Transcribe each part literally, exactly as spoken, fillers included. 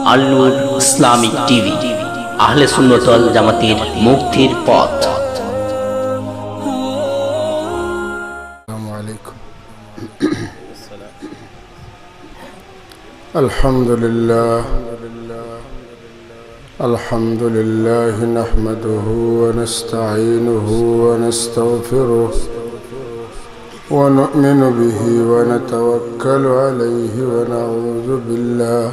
আল নূর Islamic TV, আহলে সুন্নত ওয়াল জামাতের মুক্তির পথ। السلام عليكم. الحمد لله. الحمد لله نحمده ونستعينه ونستغفره ونؤمن به ونتوكل عليه ونعوذ بالله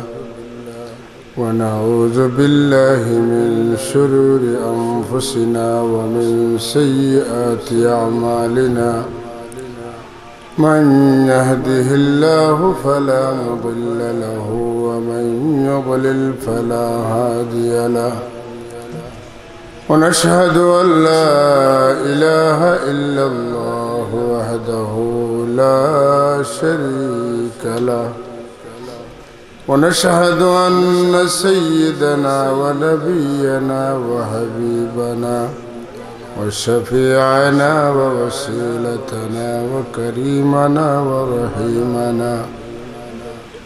ونعوذ بالله من شرور أنفسنا ومن سيئات أعمالنا. من يهده الله فلا مضل له ومن يضلل فلا هادي له. ونشهد أن لا إله إلا الله وحده لا شريك له. ونشهد أن سيدنا ونبينا وحبيبنا وشفيعنا ووسيلتنا وكريمنا ورحيمنا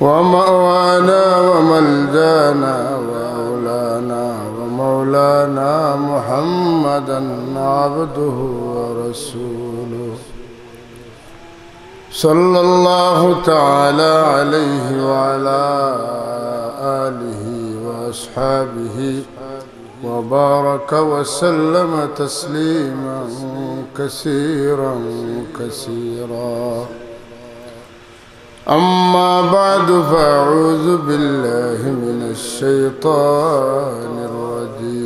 ومأوانا وملجانا وأولانا ومولانا محمدا عبده ورسوله، صلى الله تعالى عليه وعلى آله وأصحابه وبارك وسلم تسليما كثيرا كثيرا. أما بعد، فأعوذ بالله من الشيطان الرجيم.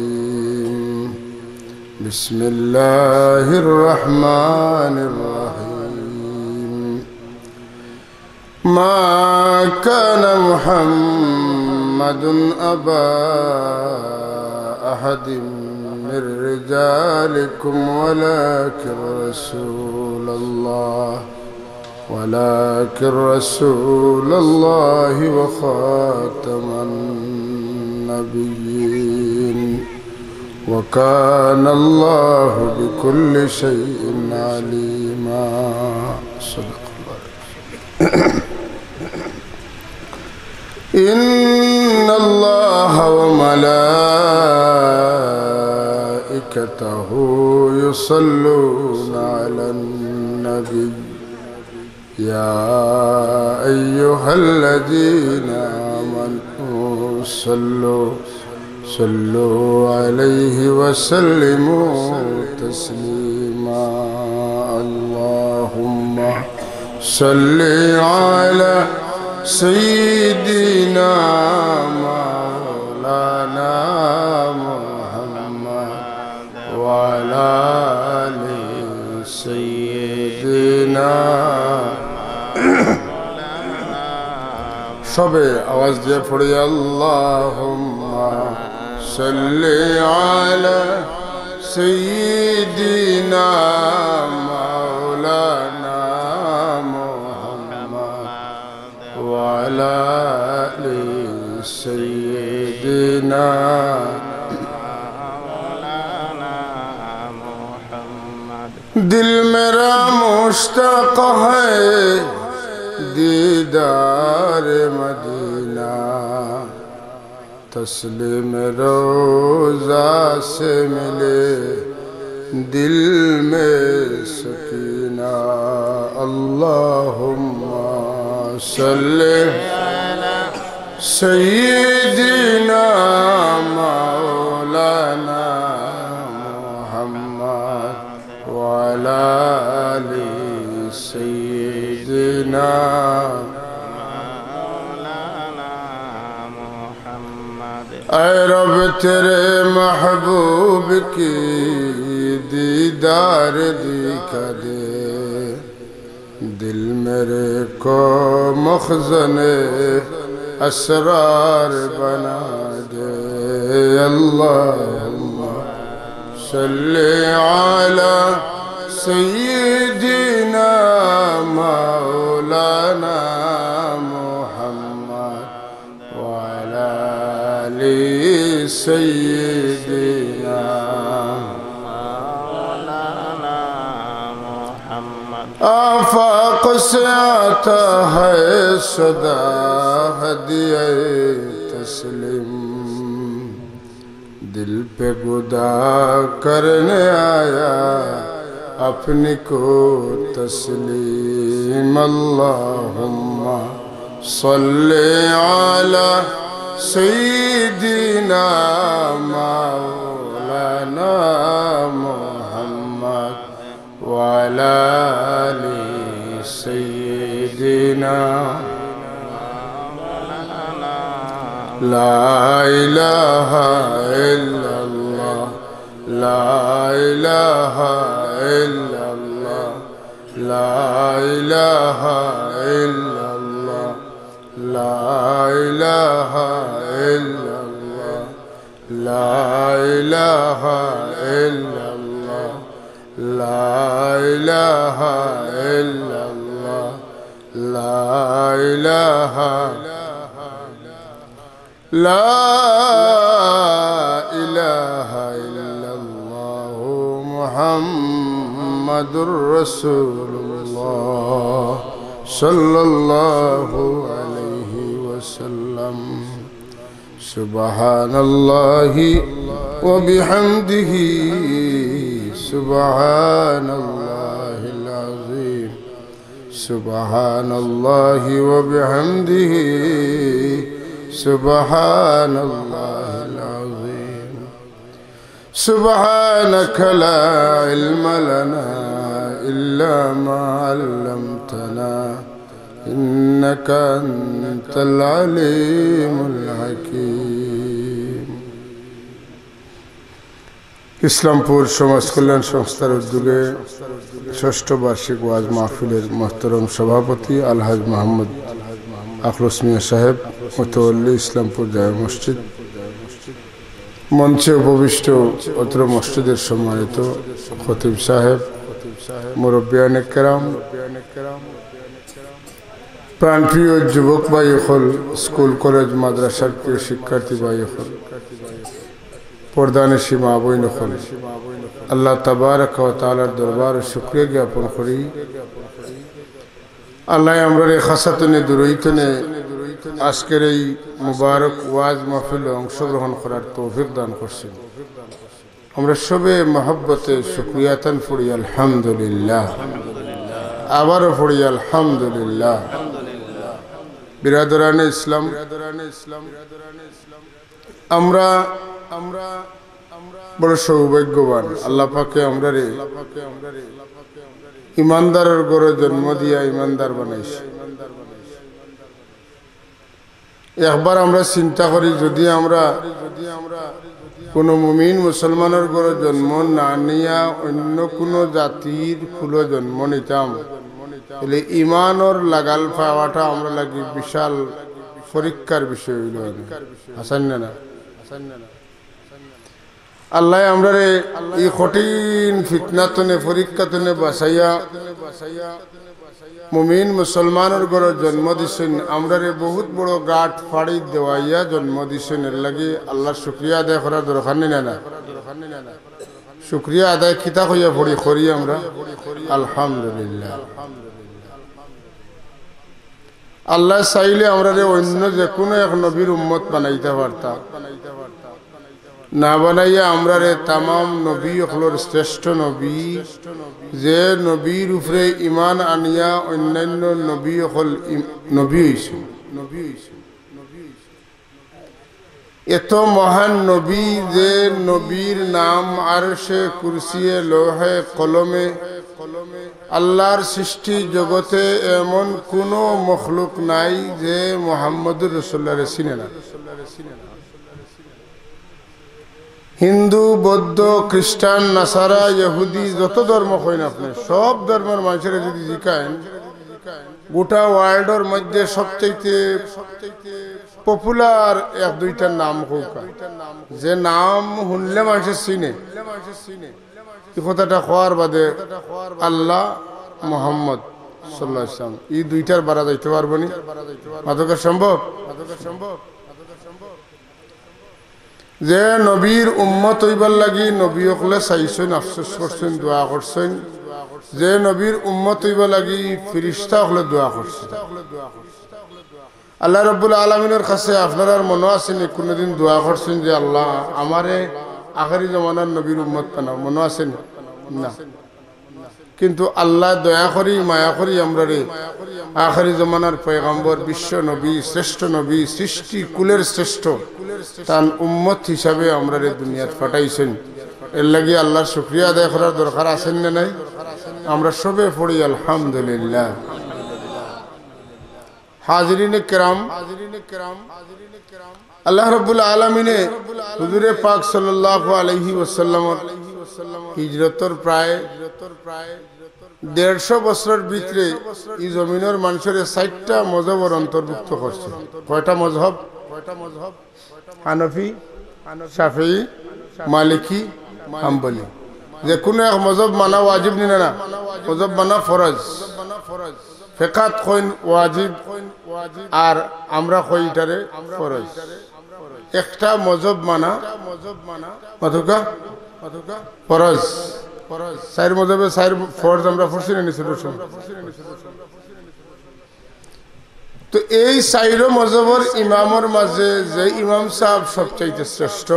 بسم الله الرحمن الرحيم. ما كان محمد أبا أحد من رجالكم ولكن رسول الله، ولكن رسول الله وخاتم النبيين، وكان الله بكل شيء عليما. صدق الله. إن الله وملائكته يصلون على النبي، يا أيها الذين آمنوا صلوا، صلوا عليه وسلموا تسليما. اللهم صل على سيدنا مولانا محمد وعلى آل سيدنا. সবে আওয়াজ দিয়া পড়ি, اللهم صل على سيدنا مولانا محمد وعلى آل سيدنا. دل میرا مشتاق ہے دیدار مدینہ، تسلیم روضہ سے ملے دل میں سکینہ۔ اللهم صل على سيدنا مولانا محمد وعلى آل سيدنا مولانا محمد۔ اے رب، تیرے محبوب کی دیدار دیکھا دے، دل میرے کو مخزن اسرار بنا دے۔ اللهم صل على سيدنا مولانا محمد وعلى آل سيدنا مولانا محمد۔ آفاق سے آتا ہے صدا ہدیہ تسلیم، دل پہ گدا کرنے آیا اپنی کو تسلیم۔ اللہم صل علی سیدنا مولانا محمد وعلی آل سیدنا۔ لا الہ الا اللہ، لا الہ الا اللہ، لا الہ الا اللہ، لا الہ الا اللہ، لا الہ الا اللہ، لا الہ الا اللہ، لا الہ، لا الہ الا اللہ محمد رسول اللہ صلی اللہ علیہ وسلم۔ سبحان اللہ وبحمدہ، سبحان اللہ العظیم، سبحان اللہ وبحمدہ، سبحان اللہ العظیم۔ سبحانك لا علم لنا إلا ما علمتنا إنك أنت العليم الحكيم। ইসলামপুর সমাজ কল্যাণ সংস্থার উদ্যোগে ষষ্ঠ বার্ষিক ওয়াজ মাহফিলের মোহতরম সভাপতি আলহাজ মোহাম্মদ আখলস মিয়া সাহেব, মুতওয়াল্লি ইসলামপুর জামে মসজিদ, মঞ্চে উপবিষ্ট অত্র মসজিদের সম্মানিত খতিব সাহেব, মুরব্বিয়ানে কেরাম, প্রাণপ্রিয় যুবক ভাই অকল, স্কুল কলেজ মাদ্রাসার প্রিয় শিক্ষার্থী ভাই অকল, পর্দানিশী মা বইন অকল, আল্লাহ তাবারাকা ওয়া তাআলার দরবারে শুকরিয়া জ্ঞাপন করি। আল্লায় আমরারে খাসাতনে দুরইতনে আজকের এই মুবারক ওয়াজ মাহফিলে অংশগ্রহণ করার তৌফিক দান করছেন। আমরা সবে মহব্বতে শুকরিয়া তান পড়ি আলহামদুলিল্লাহ, আবারও পড়ি আলহামদুলিল্লাহ। বিরাদরানে ইসলাম, আমরা, আমরা বড় সৌভাগ্যবান, আল্লাহ পাকে আমরারে ইমানদারর ঘরে জন্ম দিয়া ইমানদার বানাইছে। একবার আমরা চিন্তা করি, যদি আমরা কোনো মুমিন মুসলমানর ঘরে জন্ম না নিয়া অন্য কোনো জাতির কুলো জন্ম নিতাম, তাহলে ইমানর লাগাল পাওয়াটা আমরা লাগি বিশাল পরীক্ষার বিষয় অইল। হাসান না, না? আল্লায় আমরারে এই কঠিন ফিতনাতনে, পরীক্ষাতনে বাঁচাইয়া মুমিন মুসলমানর ঘরে জন্ম দিছইন, আমরারে বহুত বড় ঘাট ফাড়ি দেওয়াইয়া জন্ম দিছইন। এর লাগি আল্লাহর শুকরিয়া আদায় করার দরকার নি না, না? শুকরিয়া আদায় কিতা কইয়া পড়ি, করি আমরা আলহামদুলিল্লাহ। আল্লায় চাইলে আমরারে অন্য যে কোনো এক নবীর উম্মত বানাইতা পারতা, না বানাইয়া আমরারে তামাম নবী অকলর শ্রেষ্ঠ নবী, যে নবীর উপরে ইমান আনিয়া অন্যান্য নবী অকল ইম-, নবী অইছে। এত মহান নবী, যে নবীর নাম আরশে, কুরসিয়ে, লৌহে, কলমে, আল্লাহর সৃষ্টি জগতে এমন কোনো মখলুক নাই যে মোহাম্মদুর রাসূলুল্লাহরে চিনে না। হিন্দু, বৌদ্ধ, খ্রিস্টান, নাসারা, ইহুদি, যত ধর্ম কইন আপনে, সব ধর্মর মানুষরে যদি জিকাইন, গোটা ওয়ার্ল্ডর মধ্যে সবচাইতে পপুলার এক দুইটা নাম কউক্কা, যে নাম হুনলে মানষে চিনে। ই কথাটা কওয়ার বাদে আল্লাহ, মোহাম্মদ সাল্লাল্লাহু আলাইহি ওয়াসাল্লাম, ই দুইটার বারা যাইতে পারবো নি? মাতউক্কা সম্ভব? যে নবীর উম্মত অইবার লাগি নবী অকলে চাইছইন, আফসোস করছইন, দোয়া করছইন, যে নবীর উম্মত অইবার লাগি ফিরিস্তা অকলে দোয়া করছইন। আল্লাহ রব্বুল আলামিনের কাছে আপনারার মনো আছে নি, কোনোদিন দোয়া করছেন যে, "আল্লাহ, আমারে আখেরি জমানার নবীর উম্মত বানাও"? মনো আছে নি? না। কিন্তু আল্লাহ দয়া করি, মায়া করি আমরারে আখেরি জমানার পয়গম্বর, বিশ্ব নবী, শ্রেষ্ঠ নবী, সৃষ্টি কুলের শ্রেষ্ঠ, তান উম্মত হিসাবে আমরারে দুনিয়াত পাঠাইছেন। এর লাগি আল্লাহর শুকরিয়া আদায় করার দরকার আছে না নাই? আমরা সবে পড়ি আলহামদুলিল্লাহ। হাজিরিনে কেরাম, আল্লাহ রাব্বুল আলামিনে হুজুরে পাক সাল্লাল্লাহু আলাইহি ওয়াসাল্লামর হিজরতর প্রায় দেড়শো বছরর ভিতরে ই জমিনর মানুষরে চাইরটা মজহবর অন্তর্ভুক্ত করছে। কয়টা মজহব? হানফি, শাফিঈ, মালিকি, হাম্বলি। যে কোনো এক মজহব মানা ওয়াজিব নি না? না, মজহব মানা ফরজ। ফেকাত কইন ওয়াজিব, আর আমরা কই ইটারে ফরজ। একটা মজহব মানা মাতুকা ফরজ। চাইর মজহবে চাইর ফরজ আমরা পড়ছি না নি ছোটর সময়? তো এই চাইরো মজহবর ইমামর মাঝে যে ইমাম সাহেব সবচাইতে শ্রেষ্ঠ,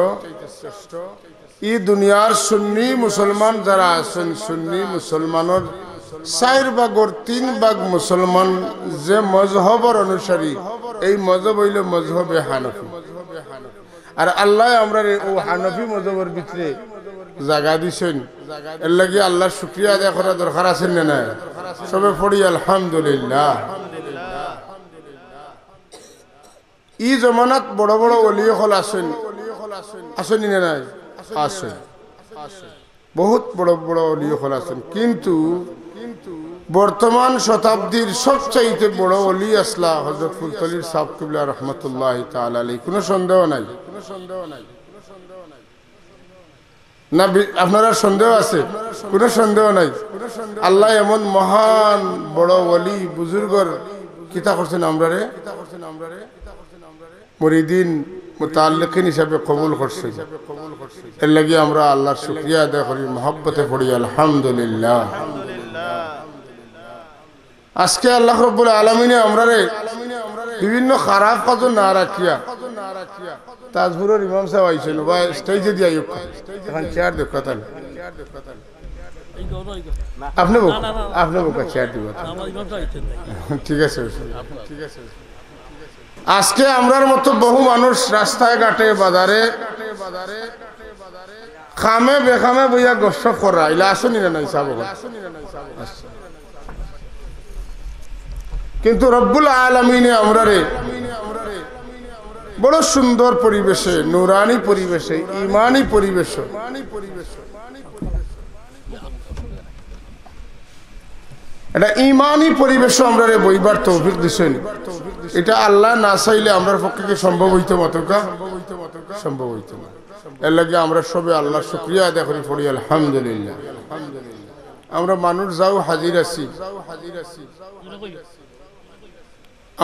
ই দুনিয়ার সুন্নি মুসলমান যারা আছেন, সুন্নি মুসলমানর চাইর ভাগর তিন ভাগ মুসলমান যে মজহবর অনুসারী, এই মজহব অইল মজহবে হানফি। আর আল্লায় আমরারে অউ হানফি মজহবর ভিতরে জাগা দিছেন, এর লাগি আল্লাহর শুকরিয়া আদায় করার দরকার আছে না নাই? সবে পড়ি আলহামদুলিল্লাহ। ই জমানাত বড় বড় অলি অকল আছেন, আছেন নি না নাই? আছেন। বহুত বড় বড় অলি অকল আছেন, কিন্তু বর্তমান শতাব্দীর সবচাইতে বড় অলি আছলা হযরত ফুলতলির সাহেব কিবলা রহমতুল্লাহি তাআলা আলাইহি, কোনো সন্দেহ নাই। না, বি-, আপনারার সন্দেহ আছে? কোনো সন্দেহ নাই। আল্লায় এমন মহান বড় ওলি বুজুর্গর কিতা করছেন আমরারে, মুরিদিন, মুতাআল্লিকিন হিসাবে কবুল করছেন। এর লাগি আমরা আল্লাহর শুকরিয়া আদায় করি, মহব্বতে পড়ি আলহামদুলিল্লাহ। আজকে আল্লাহ রব্বুল আলামিনে আমরারে বিভিন্ন খারাপ কাজো না রাখিয়া, তাজপুরর ইমাম সাহেব আইছেন, বা স্টেজে দিয়া আইউক্কা, এখন চেয়ার দেখো তাহলে। আপনি বউক্কা, আপনি বউক্কা, চেয়ার দিব। ঠিক আছে, ঠিক আছে। আজকে আমরার মতো বহু মানুষ রাস্তায় ঘাটে, বাজারে, কামে বেকামে বইয়া গফসফ করা, ইলা আছইন না নাই সাব অকল? কিন্তু রব্বুল আলামিনে আমরারে বড় সুন্দর পরিবেশে, নুরানি পরিবেশে, ইমানি পরিবেশে, এটা ইমানি পরিবেশে আমরারে বইবার তৌফিক দিছেন। এটা আল্লাহ না চাইলে আমরার পক্ষে কি সম্ভব অইতো মাতুক্কা? সম্ভব অইতো না। এর লাগি আমরা সবে আল্লাহর শুকরিয়া আদায় করি, পড়ি আলহামদুলিল্লাহ। আমরা মানুষ যাও হাজির আছি।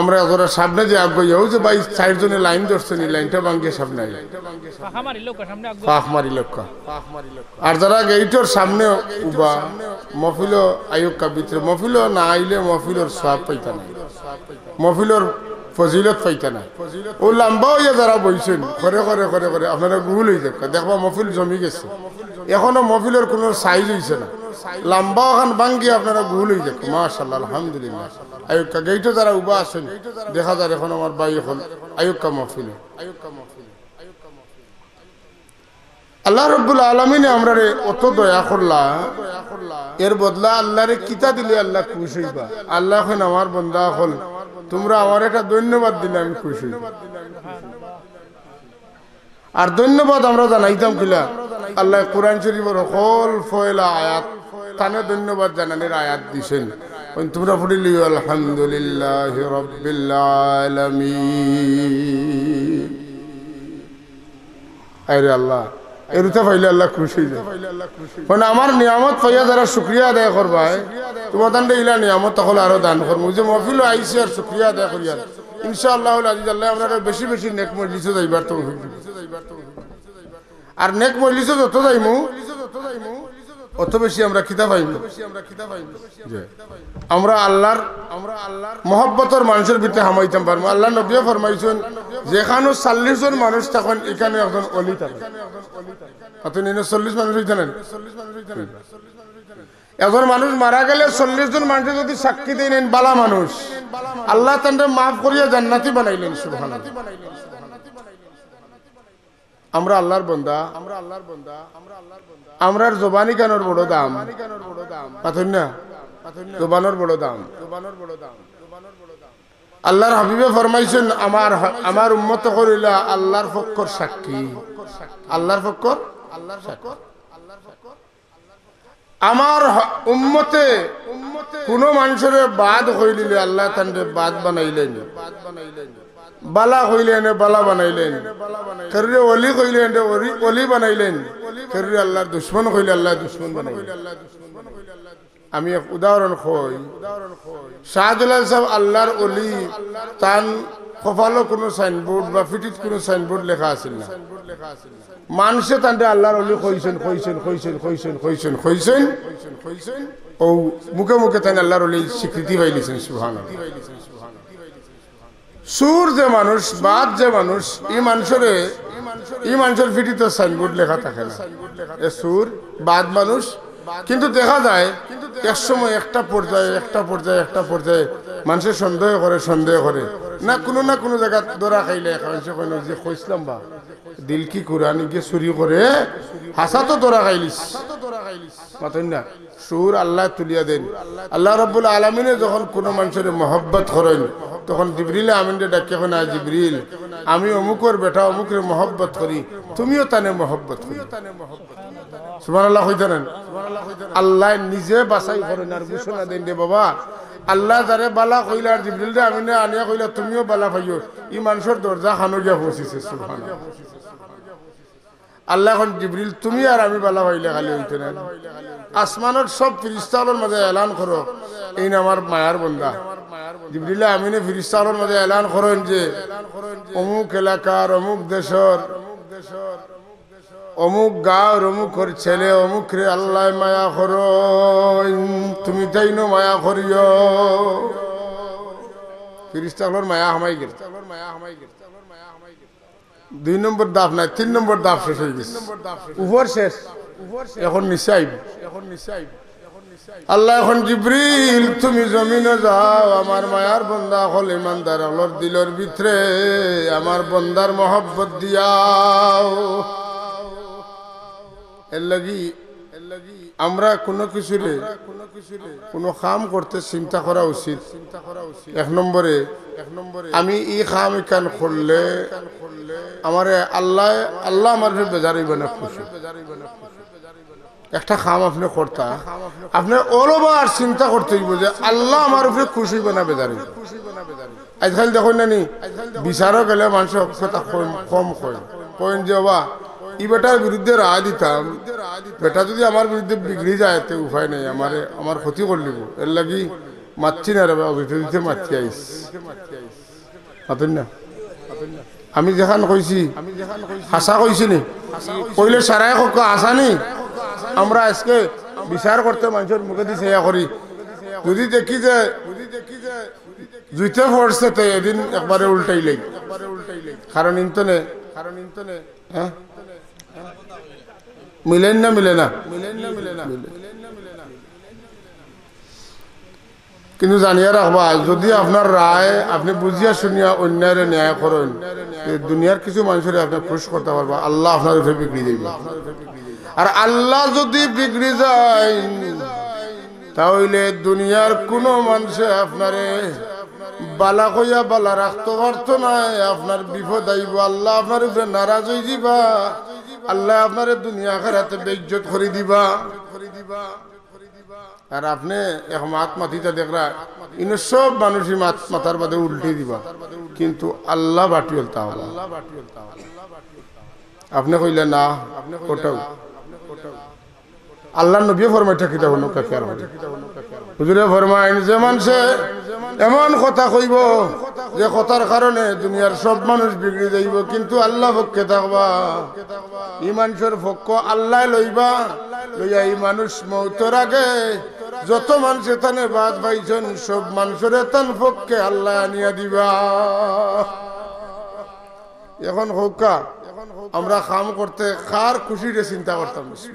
আমরা যারা সামনে যে আগুয়াই, অউ যে ভাই চাইরজনে লাইন ধরছেন, ই লাইনটা ভাঙ্গিয়া সামনে আইন। ফাঁক মারিলাউক্কা। আর যারা গেইটর সামনে উবা, মহফিলো আইউক্কা ভিতরে, মহফিলো না আইলে মহফিলর সওয়াব পাইতা না, মহফিলর ফজিলত পাইতা না। অউ লাম্বা অইয়া যারা বইছেন, করে করে করে করে আপনারা গুল অইযাউক্কা। দেখবা মহফিল জমি গেছে, এখনো মহফিলর কোনো সাইজ অইছে না। লাম্বা অখান ভাঙ্গিয়া আপনারা গুল অইযাউক্কা। মাশাআল্লাহ, আলহামদুলিল্লাহ। আইউক্কা, গেইটো যারা উবা আছইন, দেখা যার এখন আমার ভাই অকল, আইউক্কা মহফিলো। আল্লাহ রব্বুল আলামিনে আমরারে অত দয়া করলা, এর বদলা আল্লাহরে কিতা দিলে আল্লাহ খুশ অইবা? আল্লাহ কইন, আমার বন্দা অকল, তুমরা আমারে একটা ধন্যবাদ দিলে আমি খুশ অইমু। আর ধন্যবাদ আমরা জানাইতাম কিলা? আল্লায় কোরআন শরীফর হকল পয়লা আয়াত, তানে ধন্যবাদ জানানির আয়াত দিছেন। অউ তুমরা পড়িলিও, আলহামদুলিল্লাহি রাব্বিল আলামিন। আরে আল্লাহ, এরুতা পাইলে আল্লাহ খুশ অইযায়। মানে আমার নিয়ামত পাইয়া যারা শুকরিয়া আদায় করবায়, তুমরারে ইলা নিয়ামত অকল আরো দান করমু। যে মহফিলো আইছি আর শুকরিয়া আদায় করিয়ার, ইনশাআল্লাহুল আজিজ আল্লায় আমরারে বেশি বেশি নেক মজলিসো যাইবার তৌফিক দিবা। আর নেক মজলিসো যত যাইমু, অত বেশি আমরা কিতা পাইমু? যে আমরা আল্লাহর, আমরা আল্লাহর মহব্বতর মানুষর ভিতরে হামাইতাম পারমু। আল্লাহর নবীয়ে ফরমাইছইন, যেখানো চল্লিশ জন মানুষ থাকইন, ইখানো একজন অলি থাকইন। অত নিনে চল্লিশ মানুষ অইতা নায়। একজন মানুষ মারা গেলে চল্লিশ জন মানুষে যদি সাক্ষী দেইন, "এইন বালা মানুষ", আল্লায় তানরে মাফ করিয়া জান্নাতি বানাইলাইন। সুবহানাল্লাহ। আমরা আল্লাহর বন্দা, আমরা আল্লাহর বন্দা, আমরার জবানি কানোর বড় দাম। পাতইন না? জবানর বড় দাম। আল্লাহর হাবিবে ফরমাইছইন, "আমার, আমার উম্মত অকল অইলা আল্লাহর পক্ষর সাক্ষী।" আল্লাহর পক্ষর সাক্ষী। আমার হ-, উম্মতে কুনু মানষরে বাদ কইলিলে আল্লায় তানরে বাদ বানাইলাইন, বালা কইলে এনে বালা বানাইলাইন, কেউরে অলি কইলে এনে অলি, অলি বানাইলাইন, কেউরে আল্লাহর দুশমন কইলে আল্লায় দুশমন বানাইলাইন। আমি এক উদাহরণ কই, শাহজালাল সাহেব আল্লাহর অলি, তান কপালো কুনু সাইনবোর্ড বা ফিটিত কুনু সাইনবোর্ড লেখা আছিল না। মানষে তানরে আল্লাহর অলি কইছইন, কইছইন, কইছইন, কইছইন, কইছইন, কইছইন। অউ মুখে মুখে তাইন আল্লাহর অলি স্বীকৃতি পাইলিছইন, সুবহানাল্লাহ। চুর যে মানুষ, বাদ যে মানুষ, ই মানষরে, ই মানষর ফিটিত সাইনবোর্ড লেখা থাকে না। এ চুর, বাদ মানুষ, কিন্তু দেখা যায় এক সময় একটা পর্যায়ে, একটা পর্যায়ে, একটা পর্যায়ে মানষে সন্দেহ করে, সন্দেহ করে, না কুনু না কুনু জাগাত ধরা খাইলে, মানষে কয় না যে কইছলাম বা, দিল কি কুরআনি গিয়ে চুরি করে, হাছা তো ধরা খাইলিছ। মাতইন না, চুর আল্লায় তুলিয়া দেইন। আল্লাহ রাব্বুল আলামিনে যখন কুনু মানষরে মহব্বত করইন, তখন জিবরিল আমিনরে ডাকিয়া কইন, "আয় জিবরিল, আমি অমুকর বেটা অমুকরে মহব্বত করি, তুমিও তানে মহব্বত করি।" সুবহানাল্লাহ কইতা নায়? আল্লায় নিজে বাছাই করইন আর ঘোষণা দেইন, "রে বাবা, আল্লায় যারে বালা কইলা আর জিবরিলরে আমিনে আনিয়া কইলা, তুমিও বালা পাইও।" ই মানষর দরজা খানো গিয়া পৌঁছিছে। সুবহানাল্লাহ। আল্লায় কইন, "জিবরিল, তুমি আর আমি বালা পাইলে খালি অইতো নায়। আসমানর সব ফিরিস্তা অকলর মাঝে এলান করো, এইন আমার মায়ার বন্দা।" জিবরিল আমিনে ফিরিস্তা অকলর মাঝে এলান করইন যে, "অমুক এলাকার, অমুক দেশর, অমুক গাঁওর, অমুকর ছেলে, অমুকরে আল্লায় মায়া করইন, তুমি তাইনও মায়া করিও।" ফিরিস্তা অকলর মায়া হামাই গেল। দুই নম্বর ধাপ নায়, তিন নম্বর ধাপ শেষ অইগেছে। উপর শেষ, এখন নিচে আইবো। আল্লায় কইন, "জিবরিল, তুমি জমিনো যাও, আমার মায়ার বন্দা অকল ইমানদার অকলর দিলর ভিতরে আমার বন্দার মহব্বত দিয়াও।" এরলাগি আমরা কুনু কিছুরে, কুনু কাম করতে চিন্তা করা উচিত। এক নম্বরে, আমি ই কাম ইখান করলে আমারে আল্লায়, আল্লাহ আমার উপরে বেজার অইবা না খুশি? একটা কাম আপনে করতা, আপনে all over চিন্তা করতে অইবো যে আল্লাহ আমার উপরে খুশি অইবা না বেজার অইবা। আইজকাইল দেখইন না নি, বিচারো গেলে মানষে হক কথা কম, কম কইন। কইন যে, "বাবা, ই বেটার বিরুদ্ধে রায় দিতাম, বেটা যুদি আমার বিরুদ্ধে বিগড়ি যায়, তে উপায় নাই, আমারে, আমার ক্ষতি করিলিবো। এরলাগি মাতছি না রে বাবা, অবিতে দিতে মাতছি আইস।" মাতইন না? আমি যেখান কইছি, হাছা কইছি নি? কইলে সারায় কউক্কা, হাছা নি? আমরা আইজকে বিচার করতে মানষর মুখেদি চাইয়া করি। যুদি দেখি যে জুইতে পড়ছে, তে এদিন একবারে উল্টাইলাই। কারণ ইন্তনে, হ্যাঁ? মিলেন না, মিলে না? কিন্তু জানিয়া রাখবা, যুদি আপনার রায় আপনে বুঝিয়া শুনিয়া অন্যায়রে ন্যায় করইন, তে দুনিয়ার কিছু মানষরে আপনে খুশ করতা পারবা, আল্লাহ আপনার উপরে বিগড়ি যাইবো। আর আল্লাহ যুদি বিগড়ি যায়, তা অইলে দুনিয়ার কুনু মানষে আপনারে বালা কইয়া বালা রাখতো পারতো নায়, আপনার বিপদ আইবো, আল্লাহ আপনার উপরে নারাজ অইযিবা, আল্লায় আপনারে দুনিয়া আখেরাতে বেইজ্জত করি দিবা। আর আপনে এক মাত মাতিতা দেখরা, ইনো সব মানষে মাত মাতার বাদে উল্টি দিবা, কিন্তু আল্লাহ বাটিওয়ালা। আপনে কইলা না, ওটাও। আল্লাহর নবীয়ে ফরমাইতা কিতা হুনো কাকে আর বলি। হুজুরে ফরমাইন, যে মানষে এমন কথা কইবো, যে কথার কারণে দুনিয়ার সব মানুষ বিগড়ি যাইবো, কিন্তু আল্লাহ পক্ষে থাকবা, ই মানষর পক্ষ আল্লায় লইবা, লইয়া ই মানুষ মউতর আগে যত মানষে তানে বাদ পাইছইন, সব মানষরে তান পক্ষে আল্লায় আনিয়া দিবা। এখন কউক্কা, আমরা কাম করতে কার খুশিরে চিন্তা করতাম বেশি?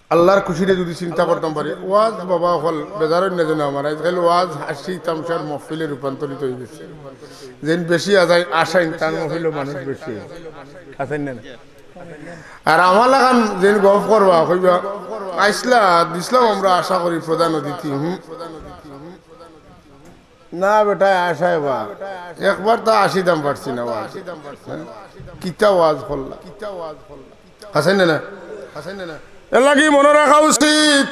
আল্লার খুশিরে যুদি চিন্তা করতাম পারি, ওয়াজ বাবা অকল বেজার অইন না যেন আমার, আইজকাইল ওয়াজ হাসি তামশার মহফিলে রূপান্তরিত অইগেছে। যেইন বেশি আজাই-, আসাইন তান মহফিলো মানুষ বেশি। আছইন না? আর আমার লাখান যেইন গফ করবা, কইবা, "আইছলা, দিছলাম আমরা আশা করি প্রধান অতিথি।" হুম। না বেটা, আশায় বা একবার তা আশি দাম পারছি না ওয়াজ। হ্যাঁ? কিতা ওয়াজ করলা? আছইন না? এর লাগি মনো রাখা উচিত,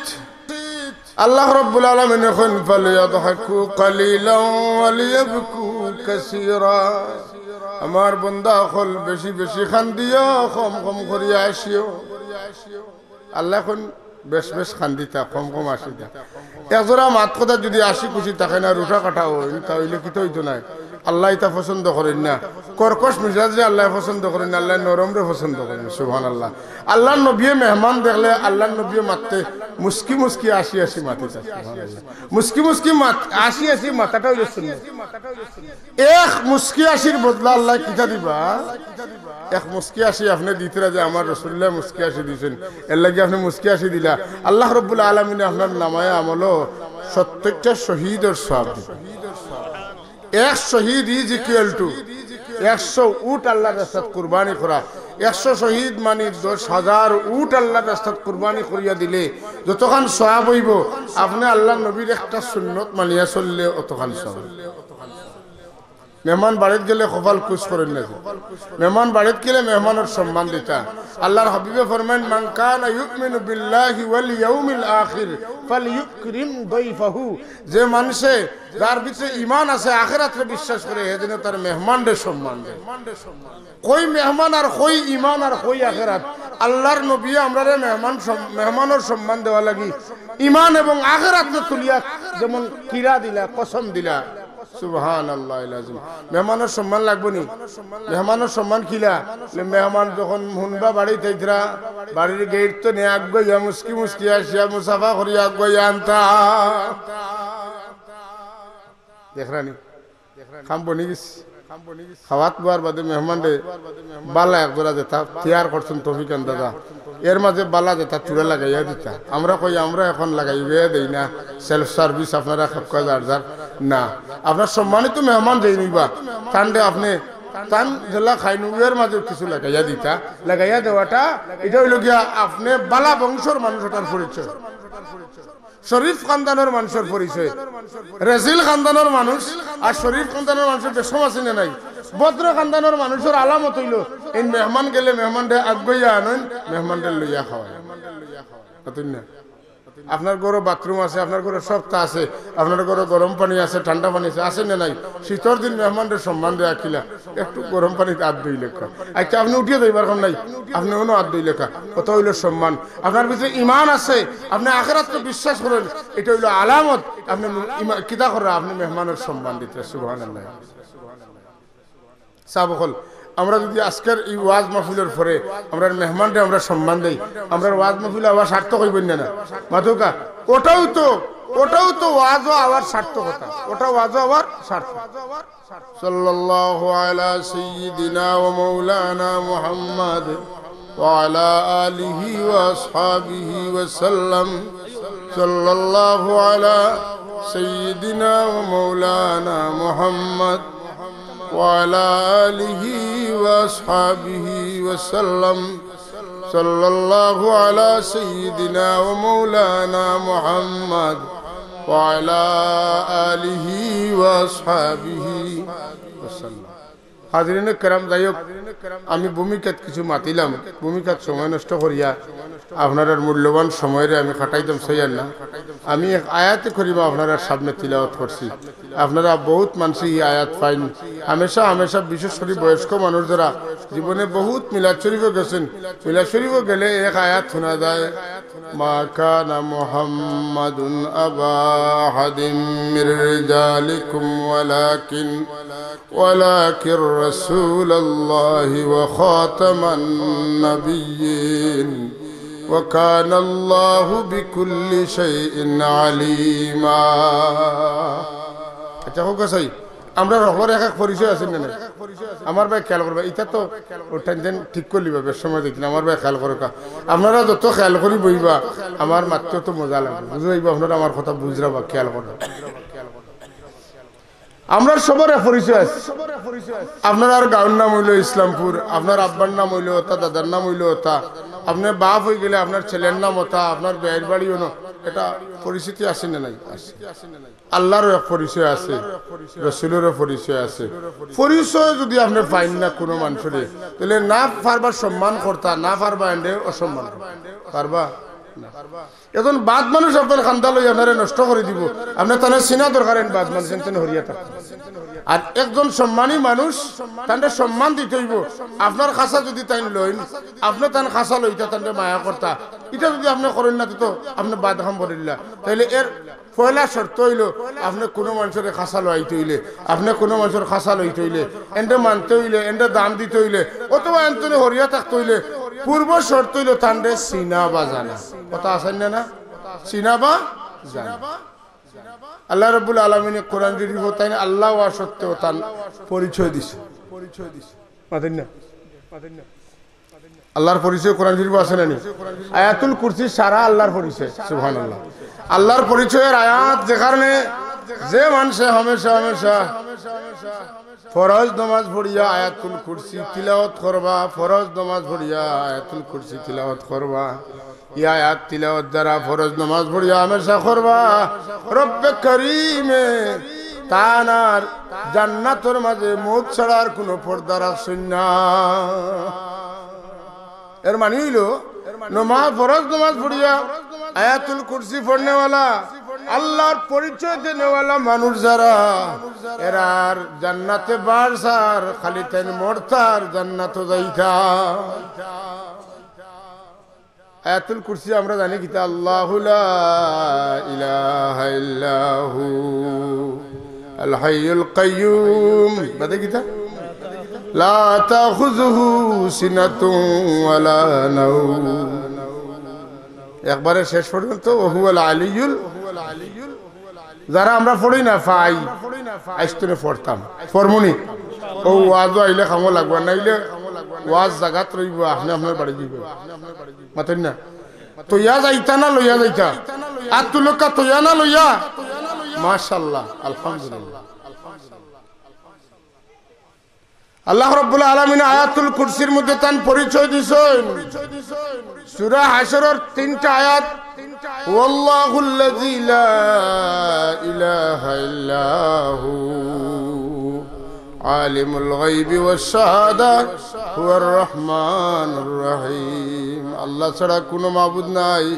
আল্লাহ রাব্বুল আলামিনে কইন, "ফালিয়াদহাকু কালিলাও ওয়ালিয়াবকু কাসীরা।" আমার বন্দা অকল বেশি বেশি কান্দিও, কম কম করিয়া আসিও। আল্লায় কইন, "বেশ বেশ কান্দিতা, কম কম আসিতা।" একজরা মাত কথা যুদি আশি খুশি থাকে না, রুটা কাটা অইন, তা অইলে কিতা অইতো নায়? আল্লায় ইতা পছন্দ করইন না। কর্কশ মিজাজরে আল্লায় পছন্দ করইন না, আল্লায় নরমরে পছন্দ করইন। সুবহানাল্লাহ। আল্লার নবিয়ে মেহমান দেখলে আল্লার নবিয়ে মাততে মুস্কি মুস্কি আশি আশি মাতিতা। সুবহানাল্লাহ। মুস্কি মুস্কি মাত-, আশি আশি মাতাটা অইলো সুন্নত। এক মুস্কি আশির বদলা আল্লায় কিতা দিবা? এক মুস্কি আশি আপনে দিতরা যে আমার রসুলুল্লায় মুস্কি আশি দিছইন, এর লাগি আপনে মুস্কি আশি দিলা। আল্লাহ রাব্বুল আলামিনে আপনার নামায়ে আমলো সত্তইরটা শহীদর সওয়াব দিবা। এক শহীদ is equal to একশো উট আল্লার রাস্তাত কুরবানি করা। একশো শহীদ মানি দশ হাজার উট আল্লার রাস্তাত কুরবানি করিয়া দিলে যতখান সওয়াব অইবো, আপনে আল্লার নবীর একটা সুন্নত মানিয়া চললে অতখান সওয়াব। মেহমান বাড়িত গেলে কপাল কুচ করইন না যে। মেহমান বাড়িত গেলে মেহমানর সম্মান দিতা। আল্লার হাবিবে ফরমাইন, "মান কানা ইউমিনু বিল্লাহি ওয়াল ইয়াউমিল আখির ফালইউকরিম দাইফাহু।" যে মানষে, যার ভিতরে ঈমান আছে, আখেরাতরে বিশ্বাস করে, হে যেন তার মেহমানরে সম্মান দেয়। কই মেহমান আর কই ঈমান আর কই আখেরাত? আল্লার নবিয়ে আমরারে মেহমান সম-, মেহমানর সম্মান দেওয়া লাগি ঈমান এবং আখেরাতরে তুলিয়া যেমন কিরা দিলা, কসম দিলা। সুবহানাল্লাহিল আযীম। মেহমানর সম্মান লাগবো নি? মেহমানর সম্মান কিলা? বলে, মেহমান যখন হুনবা বাড়িত আইতরা, বাড়ির গেইট তনে আগুয়াইয়া মুস্কি মুস্কি আসিয়া মুসাফা করিয়া আগুয়াইয়া আনতা। দেখরানি? কাম বনি গেছে। খাওয়াত বওয়ার বাদে মেহমানরে বালা একজোড়া যেতা তৈয়ার করছইন তৌফিক আন্দাজা, এর মাঝে বালা যেতা চুড়া লাগাইয়া দিতা। আমরা কই, আমরা এখন লাগাইয়া দেই না, self service, আপনারা খাউক্কা যার যার। না, আপনার সম্মানিত মেহমান যেইন অইবা, তানরে আপনে তান যেলা খাইন, এর মাঝে কিছু লাগাইয়া দিতা। লাগাইয়া দেওয়াটা, ইটা অইলো গিয়া আপনে বালা বংশর মানুষ, ওটার পরিচয়। শরীফ খানদানর মানষর পরিচয়। রেজিল খানদানর মানুষ আর শরীফ খানদানর মানষর বেশকম আছে না নাই? ভদ্র খানদানর মানষর আলামত অইলো, এইন মেহমান গেলে মেহমানরে আগুয়াইয়া আনইন, মেহমানরে লইয়া খাওয়াইন। অতএব না, আপনার ঘরো বাথরুম আছে, আপনার ঘরো সবতা আছে, আপনার ঘরো গরম পানি আছে, ঠান্ডা পানি আছে, আছে না নাই? শীতর দিন মেহমানরে সম্মান দেওয়া কিলা, একটু গরম পানিত আত ধুইলেউক্কা। আচ্ছা, আপনে উঠিয়া যাইবার কাম নাই, আপনে অনো আত ধুইলেউক্কা। ওটা অইলো সম্মান। আপনার ভিতরে ঈমান আছে, আপনে আখেরাতরে বিশ্বাস করইন, ইটা অইলো আলামত। আপনে ইমা-, কিতা কররা, আপনে মেহমানর সম্মান দিতরা। সুবহানাল্লাহ। সাব অকল, আমরা যুদি আজকের ই ওয়াজ মাহফিলর পরে আমরার মেহমানরে আমরা সম্মান দেই, আমরার ওয়াজ মাহফিল আবার সার্থক অইবো না, না? মাতউক্কা, ওটাও তো, ওটাও তো ওয়াজও আবার সার্থকতা, ওটা ওয়াজও আবার সার্থক। صلى الله على سيدنا ومولانا محمد وعلى آله وأصحابه وسلم. صلى الله على سيدنا ومولانا محمد وعلى آله وأصحابه وسلم. صلى الله على سيدنا ومولانا محمد وعلى آله وأصحابه وسلم. হাজিরিনে কেরাম, যাই হোক, আমি ভূমিকাত কিছু মাতিলাম, ভূমিকাত সময় নষ্ট করিয়া আপনারার মূল্যবান সময়রে আমি কাটাইতাম চাইয়ার না। আমি এক আয়াতে করিমা আপনারার সামনে তিলাওয়াত করছি। আপনারা বউত মানষে ই আয়াত পাইন। হামেশা হামেশা, বিশেষ করি বয়স্ক মানুষ যারা জীবনে বউত মিলাদ শরীফো গেছইন, মিলাদ শরীফো গেলে এক আয়াত হুনা যায়, "মা কানা মুহাম্মাদুন আবা আহাদিম মির রিজালিকুম ওয়ালাকিন, ওয়ালাকিন রাসূলুল্লাহি ওয়া খাতামান নাবিয়্যিন।" ওয়া কানাল্লাহু বিকুল্লি শাইইন আলিমা। আচ্ছা, কউক্কা চাই, আমরার হকলর এক এক পরিচয় আছে না নাই? আমার ভাই খেয়াল করবা, ইতা তো ও টেনশন ঠিক করিলিবা, বেশ সময় দেখি না, আমার ভাই খেয়াল করউক্কা। আপনারা যত খেয়াল করি বইবা, আমার মাততে তো মজা লাগবো, বুঝি পাইবা, আপনারা আমার কথা বুঝরা বা খেয়াল করবা। আমরার সবার এক পরিচয় আছে। আপনারার গাঁওর নাম অইলো ইসলামপুর, আপনার আব্বার নাম অইলো অতা, দাদার নাম অইলো অতা, আপনার বাপ অইগেলে আপনার ছেলের নাম অতা, আপনার বিয়াইর বাড়ি অনো, এটা পরিচিতি আছে না নাই? আছে। আল্লারও এক পরিচয় আছে, রসুলরও পরিচয় আছে। পরিচয় যুদি আপনে পাইন না কুনু মানষরে, তাইলে না পারবা সম্মান করতা, না পারবা এনরে অসম্মান করতা। পারবা? না। একজন বাদ মানুষ আপনার কান্দা লইয়া আপনারে নষ্ট করি দিবো, আপনার তানে চিনা দরকার, এন বাদ মানুষ, এন তানে হরিয়া থাক। আর একজন সম্মানী মানুষ, তানরে সম্মান দিতে অইবো। আপনার খাছা যুদি তাইন লইন, আপনে তান খাছা লইতা, তানরে মায়া করতা, ইটা যুদি আপনে করইন না, তে তো আপনে বাদ কাম করিলা। তাইলে এর পয়লা শর্ত অইলো, আপনে কুনু মানষরে খাছা লইতে অইলে, আপনে কুনু মানষর খাছা লইতে অইলে, এনরে মানতে অইলে, এনরে দাম দিতে অইলে, অথবা এন তানে হরিয়া থাকতে অইলে, পূর্ব শর্ত অইলো তানরে চিনা বা জানা। কথা আছে না, না? চিনা বা জানা। আল্লাহ রাব্বুল আলামিনে কোরআন শরীফো তাইন আল্লাহ অওয়া সত্ত্বেও তান পরিচয় দিছে। মাতইন না? আল্লাহর পরিচয় কোরআন শরীফো আছে না নি? আয়াতুল কুরসি সারা আল্লাহর পরিচয়। সুবহানাল্লাহ। আল্লাহর পরিচয়ের আয়াত, যে কারণে যে মানষে হামেশা হামেশা ফরজ নমাজ পড়িয়া আয়াতুল কুরসি তিলাওয়াত করবা, ফরজ নমাজ পড়িয়া আয়াতুল কুরসি তিলাওয়াত করবা। ই আয়াত তিলাওয়াত যারা ফরজ নমাজ পড়িয়া হামেশা করবা, রব্বে করিমে তান আর জান্নাতর মাঝে মউত ছাড়া আর কুনু পর্দা রাখছইন না। এর মানি অইলো, নমাজ, ফরজ নমাজ পড়িয়া আয়াতুল কুরসি পড়নেওয়ালা, আল্লাহর পরিচয় দেনেওয়ালা মানুষ যারা, এরার জান্নাতে বারছার, খালি তাইন মরতা আর জান্নাতো যাইতা। আয়াতুল কুরসি আমরা জানি কিতা, আল্লাহু লা ইলাহা ইল্লাহু আল হাইয়ুল কাইয়ুম। বাদে কিতা? লা তাখুযুহু সিনাতুন ওয়া লা নাওম। একবারে শেষ পর্যন্ত ওয়া হুয়াল আলিয়্যুল। যারা আমরা পড়ি না পাই, আইজ থনে পড়তাম। পড়মুনি? অউ ওয়াজো আইলে কামো লাগবো, নাইলে ওয়াজ জাগাত রইবো, আপনে আপনার বাড়ি যাইবা। মাতইন না? তইয়া যাইতা না লইয়া যাইতা? আত তুলউক্কা, তইয়া না লইয়া? মাশাআল্লাহ, আলহামদুলিল্লাহ। আল্লাহ রাব্বুল আলামিন আয়াতুল কুরসির মধ্যে তান পরিচয় দিছইন। সূরা হাশরর তিনটা আয়াত, "হুয়াল্লাহুল্লাযী লা ইলাহা ইল্লা হু, আলিমুল গায়বি ওয়াশ শাহাদা, হুয়ার রহমানুর রহিম।" আল্লাহ ছাড়া কুনু মাবুদ নাই।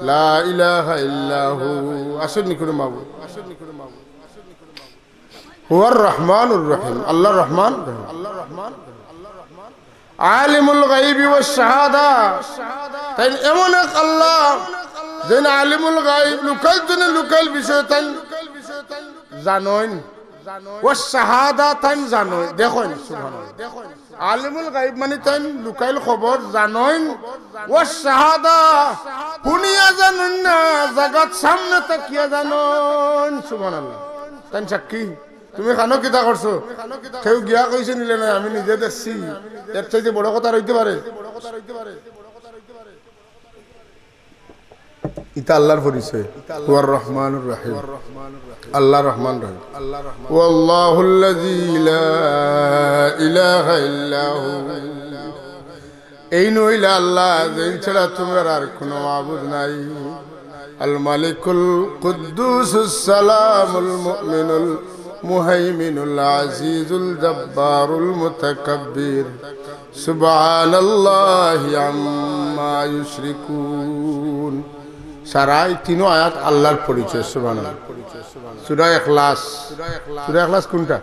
লা ইলাহা ইল্লা হু, আছেন নি কুনু মাবুদ? হুয়ার রহমানুর রহিম, আল্লাহ রহমান রহিম। আলিমুল গায়বি ওয়াশ শাহাদা, তাইন এমন এক আল্লাহ, যেইন আলিমুল গায়ব, লুকাইল থনে লুকাইল বিষয় তাইন জানইন, ওয়াশ শাহাদা তাইন জানইন, দেখইন, সুবহানাল্লাহ। আলিমুল গায়ব মানি তাইন লুকাইল খবর জানইন, ওয়াশ শাহাদা, হুনিয়া জানইন না, জাগাত সামনে থাকিয়া জানইন, সুবহানাল্লাহ। তাইন সাক্ষী। তুমি কানো কিতা করছো? কেউ গিয়া কইছে নিলে না, আমি নিজে দেখছি। এর চাইতে বড় কথা রইতে পারে? ইটা আল্লাহর পরিচয়। হুয়ার রহমানুর রহিম। আল্লাহ রহমান রহিম। ওয়াল্লাহুল্লাযী লা ইলাহা ইল্লা হু। এইন অইলা আল্লাহ, যেইন ছাড়া তুমরার আর কুনু মাবুদ নাই। আল মালিকুল কুদ্দুসুস সালামুল মুমিনুল মুহাইমিনুল আজিজুল জাব্বারুল মুতাকাব্বির। সুবহানাল্লাহি আম্মা ইউশরিকুন। সারা এই তিনো আয়াত আল্লাহর পরিচয়। সুবহানাল্লাহ। সূরা ইখলাস। সূরা ইখলাস কোনটা?